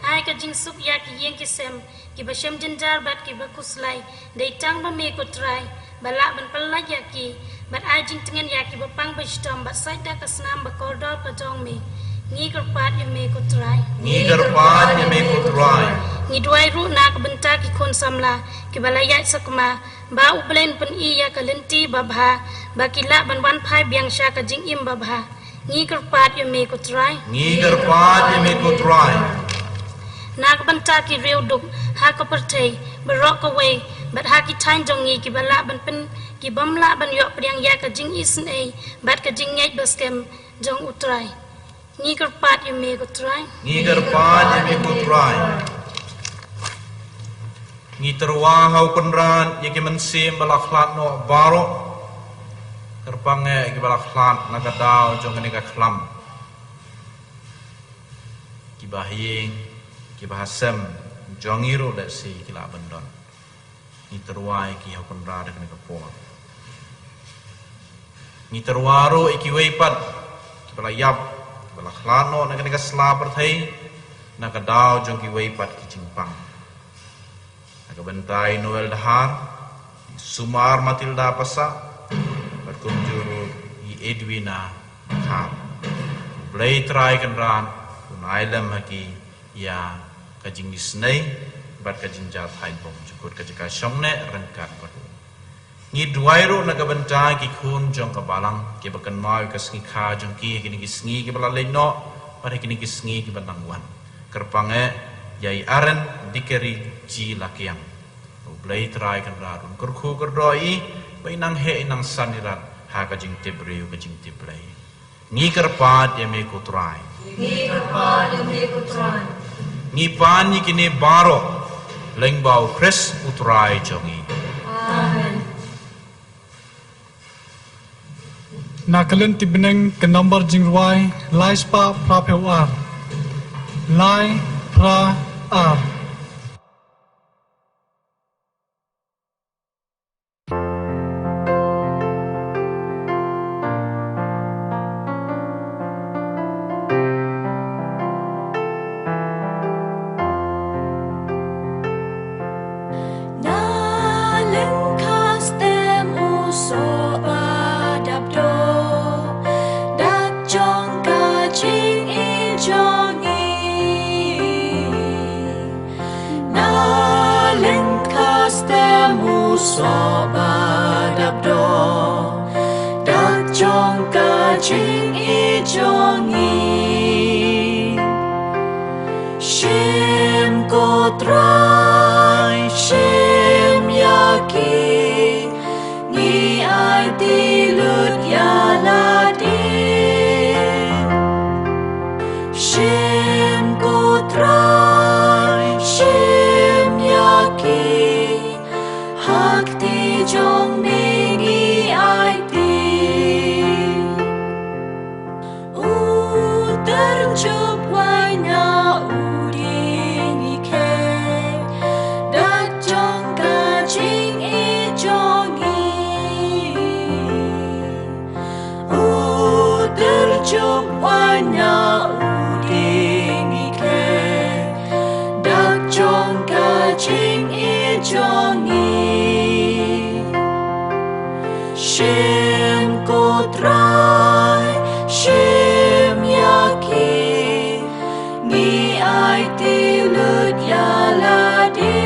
Ai ka jingsuk ïa ki ïing ki sem, kiba shem jynjar bad kiba khuslai, dei tang ba me ko Trai ba lah ban pyllait ïa ki, bad ai jingtngen ïa kiba pang ba shitom bad sait da ka snam ba kordor ka jong me. Ngi kyrpad ïa me ko Trai. Ngi kyrpad ïa me ko Trai. Ngi duwai ruh na ka bynta ki khun samla kiba la ïaid sakma, ba U Blei un pyni ïa ka lynti babha, ba ki lah ban wan phai biang sha ka jingim babha. Ngi kyrpad ïa me ko Trai. Ngi kyrpad ïa me ko Trai. Na ka bynta ki riew duk ha ka pyrthei baroh kawei, bad ha ki thaiñ jong ngi kiba lah ban pyn, ki bym lah ban ïoh pdiang ïa ka jingisynei bad ka jingngeit ba skhem jong U Trai. Ngi kyrpad ïa me ko Trai. Ngi kyrpad ïa me ko Trai. Ngi tyrwa ha U Kynrad ïa ki mynsiem ba la khlad noh baroh. Kyrpang eh ïa kiba la khlad na ka daw jong kane ka khlam. Kiba ha ïing, kiba ha sem jong ngi ruh lehse ki lah ban don. Ngi tyrwa ïa ki ha U Kynrad ha kane ka por. Ngi tyrwa ruh ïa kiwei pat kiba la ïap, kiba la khlad noh na kane ka sla pyrthei, na ka daw jong kiwei pat ki jingpang. Na ka bynta i Noel Dahar, i Sumar Matilda Passah, bad kumjuh ruh i Edwina Dahar. Blei Trai Kynrad un ai lem ha ki ïa ka jingisynei bad ka jingjahthait bymjukut, ka jaka shong neh ryngkat bad u. Ngi duwai ruh na ka bynta ki khun jong ka balang kiba kynmaw ïa ka sngi kha jong ki ha kine ki sngi kiba la leit noh bad ha kine ki sngi kiba dang wan. Kyrpang eh ïa i Aren Dikeri G. Lakiang. U Blei Trai Kynrad un kyrkhu kyrdoh ïa i ba i nang heh i nang san ïarap ha ka jingtip briew ka jingtip Blei. Ngi kyrpad ïa me ko Trai. Ngi kyrpad ïa me ko Trai. Ngi pan ïa kine baroh lyngba U Khrist U Trai jong ngi. Amen. Na ka lynti bneng ka nombar jingrwai lai spah phra phew ar. Lai phra ar. Soh ba dap doh da jong ka jingïeit jong ngi. Shim ko Trai, shim ïa ki, ngi aiti lut ïa lade. Shim ko Trai, shim ïa ki, ha kti jong me ngi aiti. U tyrjup wai na u dieng ngi khe da jong ka jingïeit jong ngi. U tyrjup wai na u dieng ngi khe da jong ka jingïeit jong ngi. Shim ko Trai, shim ïa ki, ngi aiti lut ïa lade.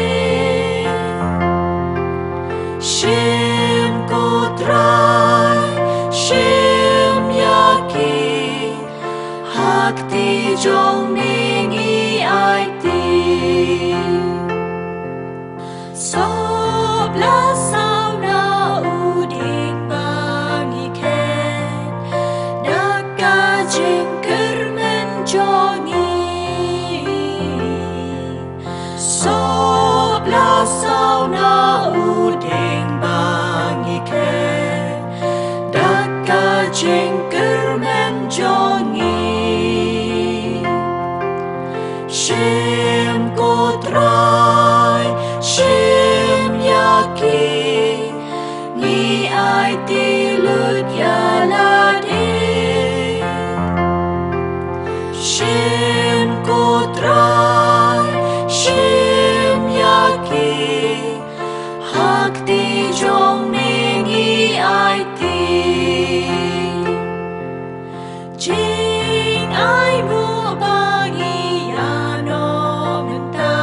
Shim ko Trai, shim ïa ki, ha kti jong me ngi aiti. Soh bla saw na u dieng ba ngi khet da ka jingkyrmen jong ngi. Soh bla saw na u dieng ba ngi khet da ka jingkyrmen jong ngi. Shim ko Trai, shim ïa ki, ngi aiti lut ïa lade. Shim ko Trai, shim ïa ki, ha kti jong me ngi aiti. Jingainguh ba ngi ïa noh mynta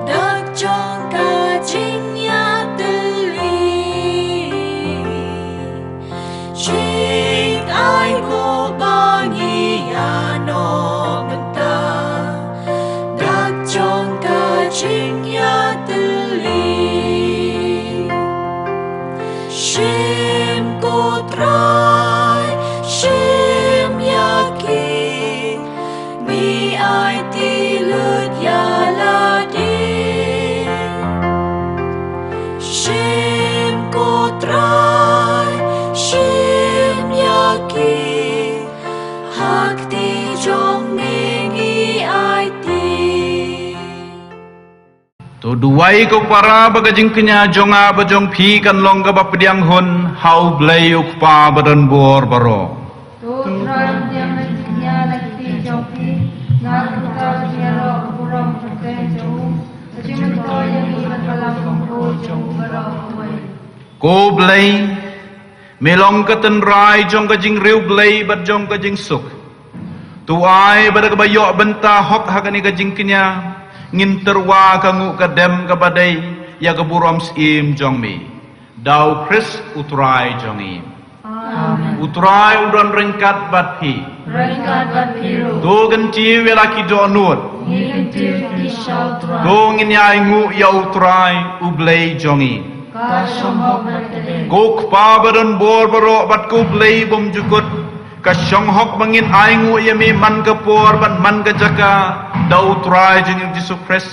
da jong ka jingïatylli. Jingainguh ba ngi ïa noh mynta da jong ka jingïatylli. Shim ko Trai, shim ïa ki, ngi aiti lut ïa lade. Shim ko Trai, shim ïa ki, ha kti jong me ngi aiti. To duwai ko para ba ka jingkñia jong nga bad jong phi kan long kaba pdiang hun ha U Blei U Kpa ba don bor baroh. To Trai, pdiang ka jingkñia na ka kti jong phi, na ka bynta ka jingïaroh ka burom ka kyrteng jong u, ka jingmyntoi ïa ngi na ka balang bymhur jong u baroh kawei. Ko Blei, me long ka tynrai jong ka jingriewblei bad jong ka jingsuk. To ai ba da kaba ïoh bynta hok ha kane ka jingkñia, ngin tyrwa ka nguh ka dem kaba dei ïa ka burom syiem jong me. Da U Khrist U Trai jong ngi. Amen. U Trai u don ryngkat bad phi. Ryngkat bad phi ruh. To kyntiew ïa la ki dohnud. Ngi kyntiew ïa phi sha U Trai. To ngin ïa ainguh ïa U Trai U Blei jong ngi. Ka shong hok bad ka dei. Ko Kpa ba don bor baroh bad ko Blei bymjukut, ka shong hok ba ngin ainguh ïa me man ka por bad man ka jaka da U Trai jong ngi U Jisu Khrist.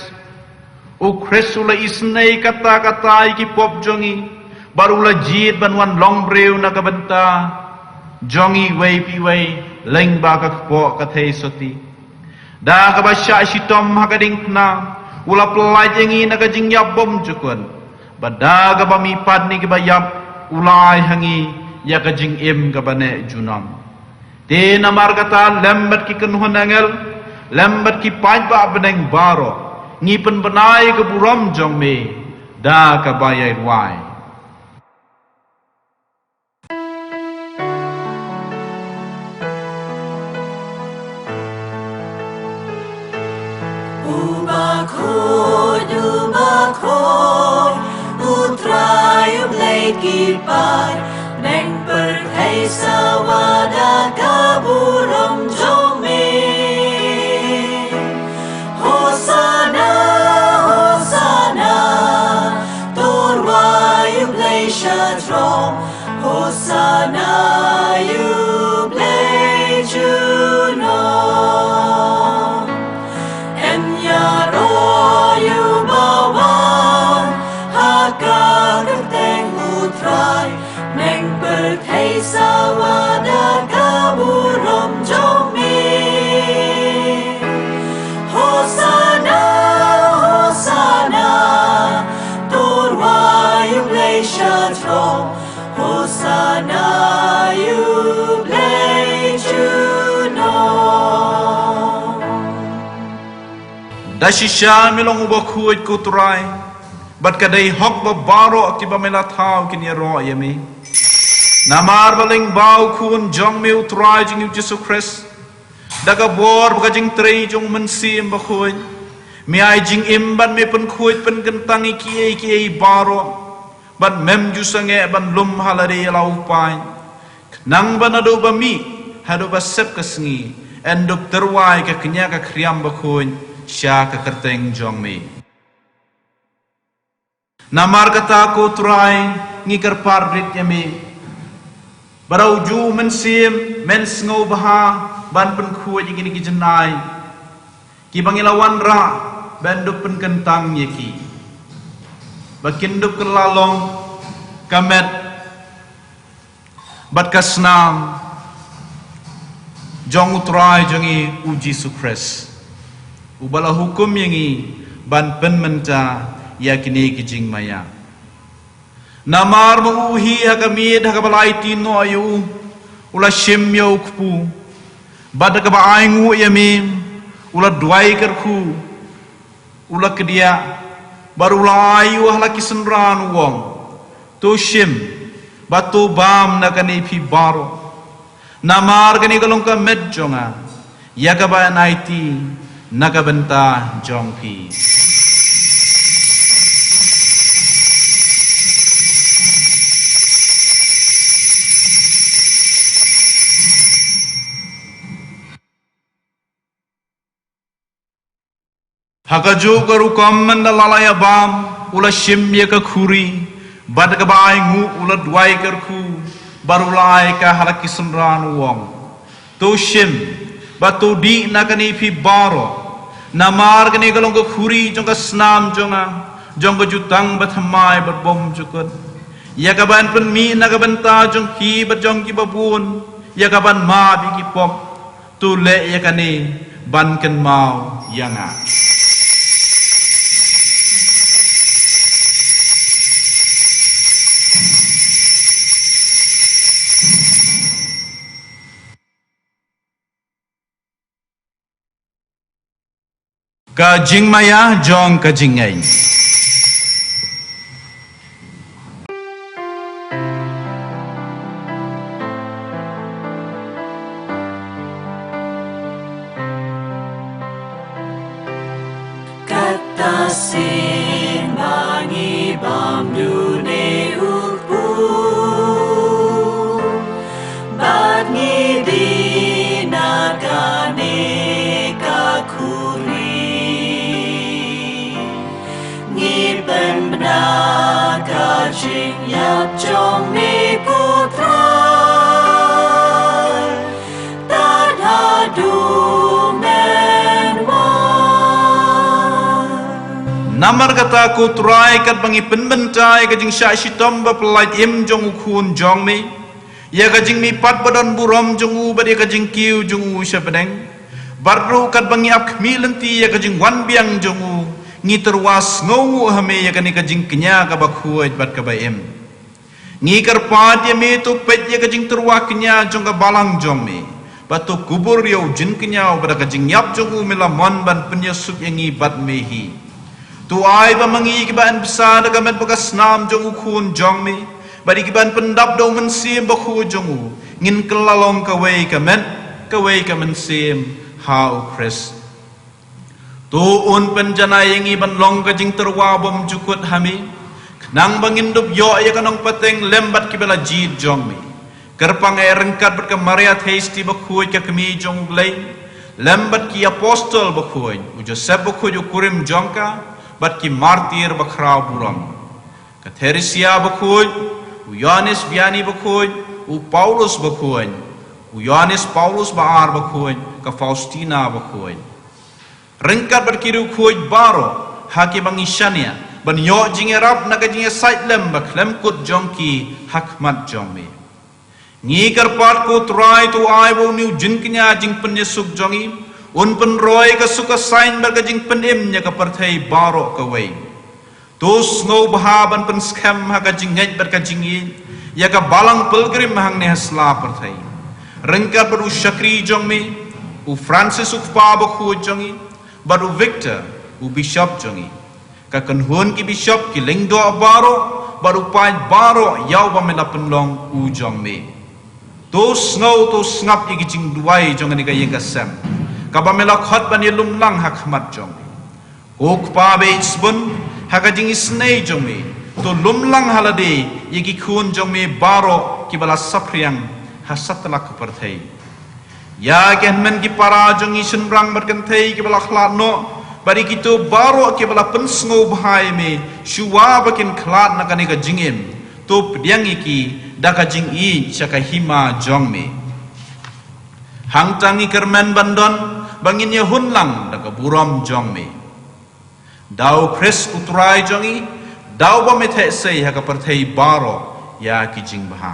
U Khrist u la isynei katta katta ïa ki pop jong ngi, bad u la jied ban wan long briew na ka bynta jong ngi iwei pa iwei, lyngba ka kpoh ka theisotti. Da kaba shah shitom ha ka diengphna, u la pyllait ïa ngi na ka jingïap bymjukut. Bad da kaba mihpat na kiba ïap, u la ai ha ngi ïa ka jingim kaba neh junom. Te namar kata lem bad ki kynhun angel, lem bad ki paidbah bneng baroh, ngi pynbna ïa ka burom jong me da kaba ïai duwai. U Bakhuid, u Bakhuid, u Ki paid neng pyrthei sawa da ka burom jong me. Hosana, Hosana, to rwai ïa u Blei sha jrong. Hosana ïa u Blei junom. Em ïaroh ïa u bawan ha ka kyrteng u Trai, neng pyrthei sawa da ka burom jong me. Hosana, Hosana, to rwai ïa u Blei sha jrong. Hosana ïa u Blei junom. Da shisha me long uba khuid ko Trai, bad ka dei hok ba baroh kiba me la thaw kin ïaroh ïa me. Namar ba lyngba u Khun jong me u Trai jong ngi u Jisu Khrist, da ka bor bad ka jingtrei jong u Mynsiem Bakhuid, me ai jingim bad me pynkhuid pynkyntang ïa kiei kiei baroh, bad mem ju sangeh ban lum ha lade ïa la u paid. Khnang ba naduh ba mih haduh ba sep ka sngi, yn dup tyrwa ïa ka kñia ka khriam bakhuid sha ka kyrteng jong me. Namar kata ko Trai, ngi kyrpad rit ïa me ba da uju u Mynsiem men sngewbha ban pynkhuid ïa kine ki jingai kiba ngi la wanrah ban dup pynkyntang ïa ki, ba kin dup kylla long ka met bad ka snam jong u Trai jong ngi u Jisu Khrist, uba la hukum ïa ngi ban pynmynta ïa kine ki jingmaïa. Namar ba u hi ha ka miet ha kaba la aiti noh ïa u, u la shim ïa u kpu, bad ha kaba ainguh ïa me, u la duwai kyrkhu, u la kdiah, bad u la ai ïa u ha la ki synran u ong, to shim bad to bam na kane phi baroh. Namar kane ka long ka met jong nga, ïa kaba yn aiti na ka bynta jong phi. Ha kajuh ka rukom mynda la la ïa bam, u la shim ïa ka khuri, bad ha kaba ainguh u la duwai kyrkhu, bad u la ai ka ha la ki synran u ong, to shim bad to dih na kane phi baroh. Namar kane ka long ka khuri jong ka snam jong nga, jong ka jutang bathymmai bad bymjukut, ïa kaban pynmih na ka bynta jong phi bad jong kiba bun, ïa kaban map ïa ki pop. To leh ïa kane ban kynmaw ïa nga. Ka jingmaïa jong ka jingngeit. Kata sien ba ngi bam dune u kpu, bad ngi dih na kane ka khuri. Ngi pynbna ka jingïap jong me ko Trai, tad haduh men wan. Namar kata ko Trai, katba ngi pynbynta ïa ka jingshah shitom bapyllait im jong u Khun jong me, ïa ka jingmihpat badonburom jong u bad ïa ka jingkiew jong u sha bneng, bad ruh katba ngi ap khmih lynti ïa ka jingwan biang jong u, ngi tyrwa sngewnguh ha me ïa kane ka jingkñia kaba khuid bad kaba im. Ngi kyrpad ïa me, to peit ïa ka jingtyrwa kñia jong ka balang jong me, bad to kubur ïa u jingkñia uba da ka jingïap jong u me la mon ban pynïasuk ïa ngi bad me hi. To ai ba ma ngi kiba yn bsa da ka met bad ka snam jong u Khun jong me, bad ïa kiba yn pyndap da u Mynsiem Bakhuid jong u, ngin kylla long kawei ka met, kawei ka mynsiem ha u Khrist. To un pynjanai ïa ngi ban long ka jingtyrwa bymjukut ha me, Nang ba ngin dup ïoh ïa ka nongpateng lem bad kiba la jied jong me. Kyrpang eh ryngkat bad ka Maria Theisotti bakhuid ka kmie jong U Blei, lem bad ki apostol bakhuid, u Joseph bakhuid u kurim jong ka, bad ki martir bakhraw burom. Ka Theresia bakhuid, u Ïoannis Vianney bakhuid, u Paulus bakhuid, u Ïoannis Paulus ba ar bakhuid, ka Faustina bakhuid. Ryngkat bad ki riewkhuid baroh, ha kiba ngi shaniah, ban ïoh jingïarap na ka jingïasaid lem bakhlem kut jong ki ha khmat jong me. Ngi kyrpad ko Trai to ai ba une u jingkñia jingpynïasuk jong ngi, un pynroi ka suk ka saiñ bad ka jingpynim ïa ka pyrthei baroh kawei. To sngewbha ban pynskhem ha ka jingngeit bad ka jingïeit, ïa ka balang pilgrim hangne ha sla pyrthei. Ryngkat bad u shakri jong me, u Francis u kpa bakhuid jong ngi, bad u Victor, u bishop jong ngi. Ka kynhun ki bishop ki lyngdoh baroh, bad u paid baroh ïa uba me la pynlong u jong me. To sngew to sngap ïa ki jingduwai jong kane ka ïing ka sem, kaba me la khot ban ïalum lang ha khmat jong me. Ko Kpa ba ïeit sbun, ha ka jingisynei jong me, to lum lang ha lade ïa ki khun jong me baroh kiba la saphriang ha satlak ka pyrthei. Ïa ki hynmen ki para jong ngi shynrang bad kynthei kiba la khlad noh, bad ïa kito baroh kiba la pynsngewbha ïa me, shuwa ba kin khlad na kane ka jingim, to pdiang ïa ki da ka jingïeit sha ka hima jong me. Hangta ngi kyrmen ban don ba ngin ïahun lang da ka burom jong me. Da U Khrist U Trai jong ngi, da uba me theh sei ha ka pyrthei baroh ïa ki jingbha.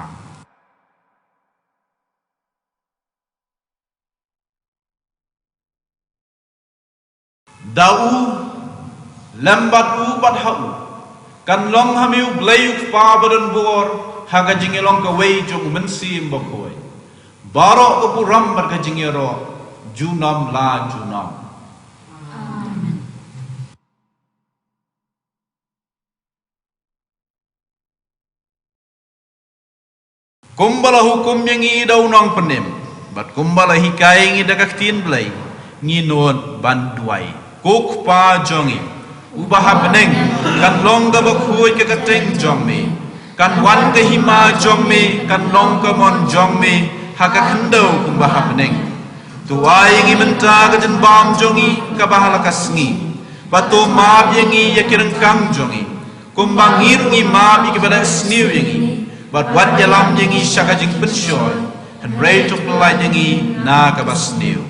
Da u, lem bad u, bad ha u, kan long ha me U Blei U Kpa badonbor, ha ka jingïalong kawei jong U Mynsiem Bakhuid. Baroh ka burom bad ka jingïaroh, junom la junom. Kumba la hukum ïa ngi da u Nongpynim, bad kumba la hikai ïa ngi da ka ktien Blei, ngin nud ban duwai. Ko Kpa jong ngi, uba ha bneng, kan long kaba khuid ka kyrteng jong me. Kan wan ka hima jong me, kan long ka mon jong me, ha ka khyndew kumba ha bneng. To ai ïa ngi mynta ka jingbam jong ngi, kaba ha la ka sngi. Bad to map ïa ngi ïa ki ryngkang jong ngi. Kumba ngi ruh ngi map ïa kiba la sniew ïa ngi, bad wat ïalam ïa ngi sha ka jingpynshoi, hynrei to pyllait ïa ngi na kaba sniew.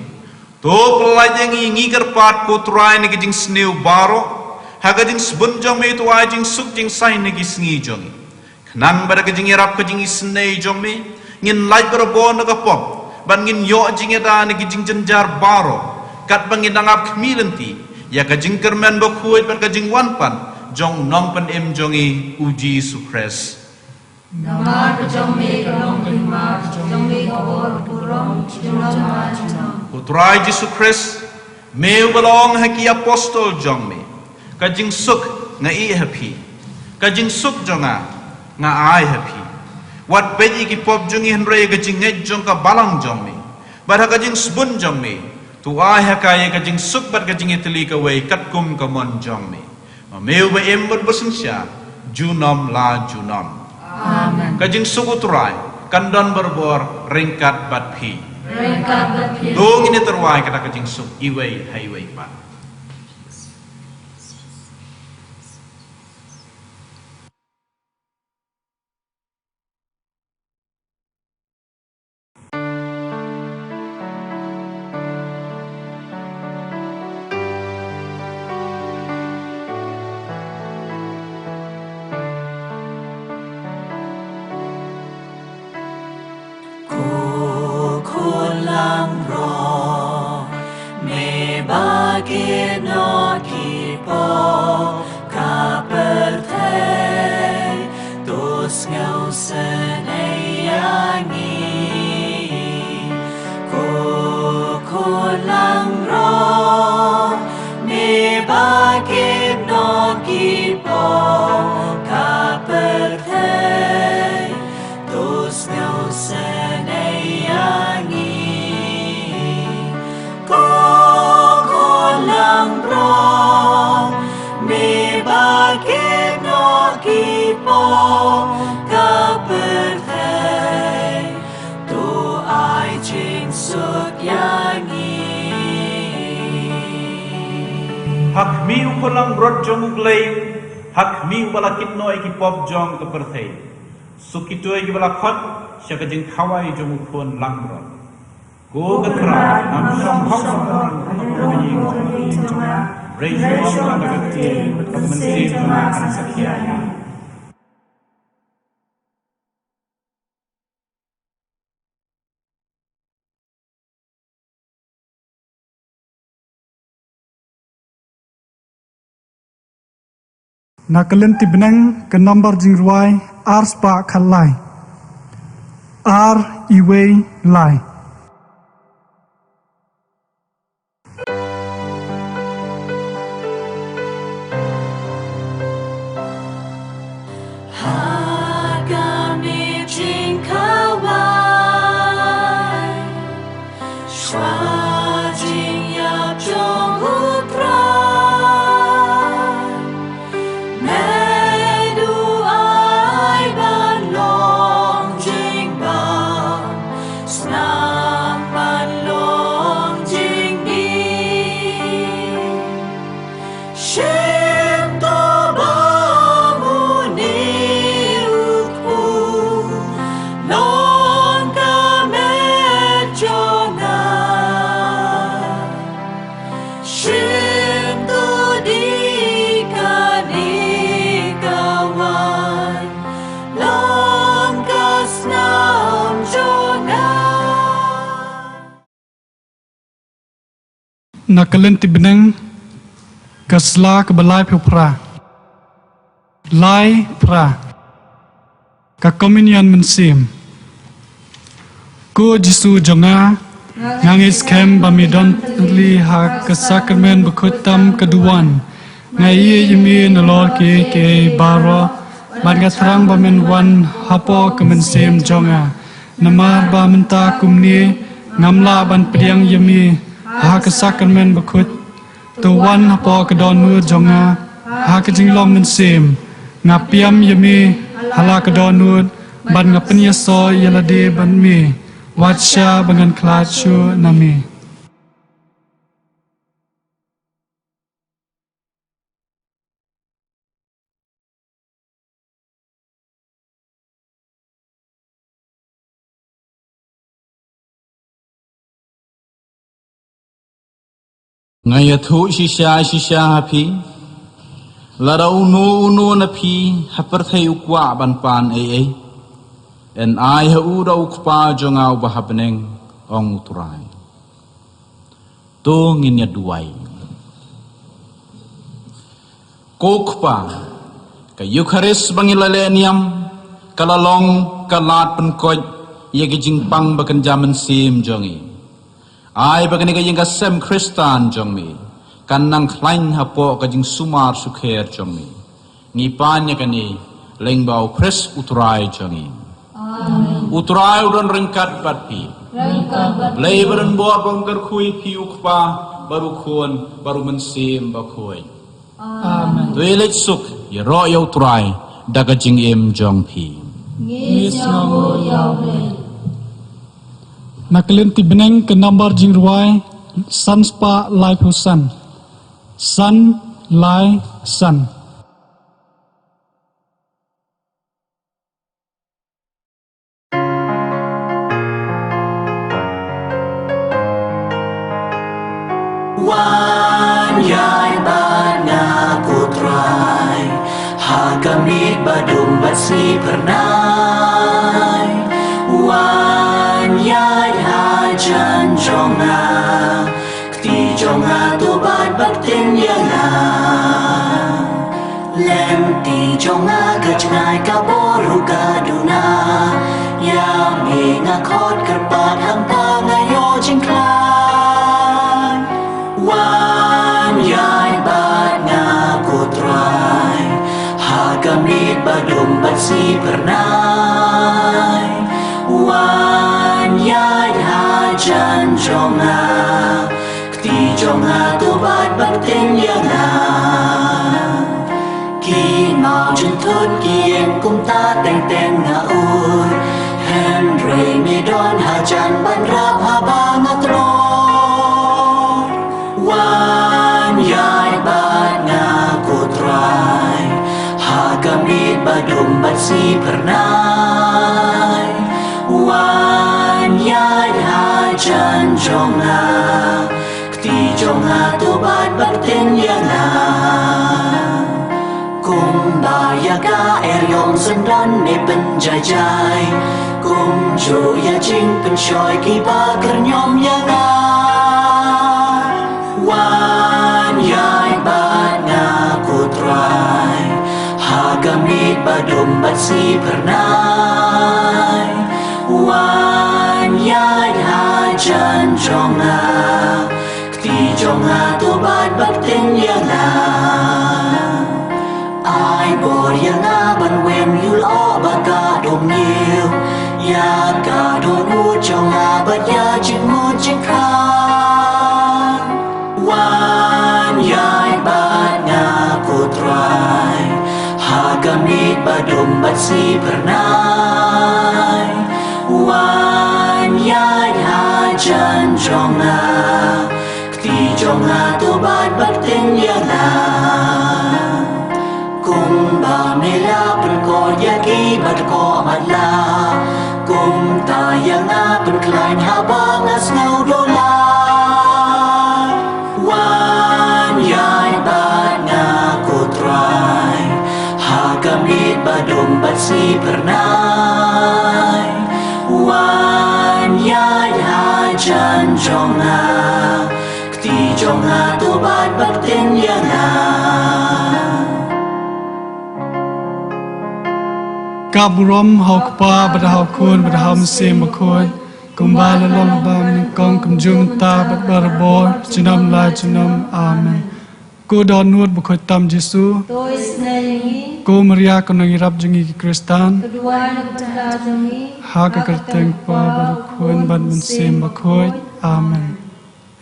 To pyllait ïa ngi, ngi kyrpad ko Trai, na ki jingsniew baroh, ha ka jingsbun jong me to ai jingsuk jingsaiñ na ki sngi jong ngi. Khnang ba da ka jingïarap ka jingisynei jong me, ngin lait barabor na ka pop, bad ngin ïoh jingïada na ki jingjynjar baroh, katba ngin dang ap khmih lynti ïa ka jingkyrmen bakhuid bad ka jingwan pat jong u Nongpynim jong ngi U Jisu Khrist. Namar ka jong me ka long ka hima, ka jong me ka bor, ka burom, junom la junom. Ko Trai Jisu Khrist, me uba la ong ha ki apostol jong me, ka jingsuk nga ïeh ha phi, ka jingsuk jong nga nga ai ha phi. Wat peit ïa ki pop jong ngi, hynrei ka jingngeit jong ka balang jong me, bad ha ka jingsbun jong me, to ai ha ka ïa ka jingsuk bad ka jingïatylli kawei katkum ka mon jong me. Ma me uba im bad ba synshar junom la junom. Amen. Ka jingsuk U Trai kan don barabor ryngkat bad phi. Ryngkat bad phi. To ngin ïa tyrwa ïa kata ka jingsuk iwei ha iwei pat. Ko khun langbrot, me ba git noh ki pop ka pyrthei, to sngewsynei ïa ngi. Ko khun langbrot, me ba git noh ki pop ka pyrthei, to sngewsynei ïa ngi. Ko, ko Ha khmih u Khun langbrot jong U Blei, ha khmih uba la kit noh ïa ki pop jong ka pyrthei. Suk kito kiba la khot sha ka jingkhawai jong U Khun langbrot. Ko Kynrad, ngam shong hok shuh ban rung ha ka ïing jong nga, hynrei shuh shuh da ka ktien, ka mynsiem jong nga kan sa khia ïa nga. Na ka lynti bneng, ka nambar jingrwai ar spah khatlai. Ar iwei lai. Ha ka miet jingkhawai, shuwa jingïap jong U Trai, me to ai ban long jingbam, snam ban long jingmih. Shim to ba une u kpu long ka met jong nga. Shim to dei kane ka waiñ long ka snam jong nga. Na ka lynti bneng, ka sla kaba laiphew phra. Lai phra. Ka Communion Mynsiem. Ko Jisu jong nga, nga ngeit skhem ba me don tylli ha ka Sakramen Bakhuid tam ka duwan. Nga ïeit ïa me nalor kiei kiei baroh, bad nga thrang ba men wan hapoh ka mynsiem jong nga. Namar ba mynta kumne ngam lah ban pdiang ïa me ha ka Sakramen Bakhuid. To wan hapoh ka dohnud jong nga ha ka jinglong mynsiem. Nga pdiang ïa me ha la ka dohnud, bad nga pynïasoh ïa lade bad me, wat shah ba ngan khlad shuh na me. Nga ïathuh shisha shisha ha phi, lada uno uno na phi ha pyrthei u kwah ban pan ei ei, yn ai ha u da u Kpa jong nga uba ha bneng, ong U Trai. To ngin ïa duwai. Ko Kpa, ka Eukharist ba ngi la leh niam, ka la long ka lad pynkoit ïa ka jingpang ba kynja mynsiem jong ngi. Ai ba kane ka ïing ka sem Khristan jong me kan nang khlaiñ hapoh ka jingsumar sukher jong me. Ngi pan ïa kane lyngba U Khrist U Trai jong ngi. Amen. U Trai u don ryngkat bad phi. Ryngkat bad phi. Blei ba don bor ba un kyrkhu ïa phi, U Kpa, bad U Khun, bad U Mynsiem Bakhuid. Amen. To ïa leit suk, ïaroh ïa U Trai da ka jingim jong phi. Ngi sngewnguh ïa U Blei. Na ka lynti bneng, ka nambar jingrwai san spah laiphew san. San lai san. Wan ïaid bad nga, ko Trai, ha ka miet ba dum bad sngi phyrnai. Wan ïaid hajan jong nga, kti jong nga to bat bad ktien ïa nga. Lynti jong nga ka jngai ka bor ruh ka duna. Ïa me nga khot kyrpad, hangta nga ïoh jingkhlaiñ. Wan ïaid bad nga, ko Trai, ha ka miet ba dum bad sngi phyrnai. Wan ïaid hajan jong nga, kti jong nga to bat bad ktien ïa nga. Ki mawjynthut ki ïeng kumta teng teng, nga ur, hynrei me don hajan ban rap haba nga tlot. Wan ïaid bad Sngi phyrnai, wan ïaid hajan jong nga. Kti jong nga to bat bad ktien ïa nga. Kumba ïa ka eriong syndon ne pynjaijai. Kumjuh ïa jingpynshoi kiba kyrñiom ïa nga. Wan ïaid bad nga ko Trai, ha ka miet ba dum bad sngi phyrnai. Wan ïaid hajan jong nga, kti jong nga to bat bad ktien ïa nga. Ai bor ïa nga ban weng ïuh lyoh bad ka dohnud, ïa ka dohnud jong nga bad ïa jingmut jingkhang. Wan ïaid bad nga ko Trai, ha ka miet ba dum bad sngi phyrnai. Wan ïaid hajan jong nga, kti jong nga to bat bad ktien ïa nga. Kumba me la pynkor ïa kiba dkoh matlah, kumta ïa nga pynkhlaiñ haba nga sngew dulai. Wan ïaid bad nga ko Trai, ha ka miet ba dum bad sngi phyrnai. Wan ïaid hajan jong nga, kti jong nga to bat bad ktien ïa nga. Ka burom ha u Kpa bad ha u Khun bad ha u Mynsiem Bakhuid, kumba la long bad nyngkong kumjuh mynta bad barabor, junom la junom. Amen. Ko dohnud bakhuid tam Jisu. To isynei ïa ngi. Ko Maria ko nongïarap jong ngi ki Khristan. To duwai na ka bynta jong ngi. Ha ka kyrteng Kpa bad u Khun bad Mynsiem Bakhuid. Amen.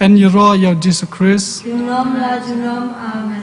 Yn ïaroh ïa u Jisu Khrist. Junom la junom. Amen.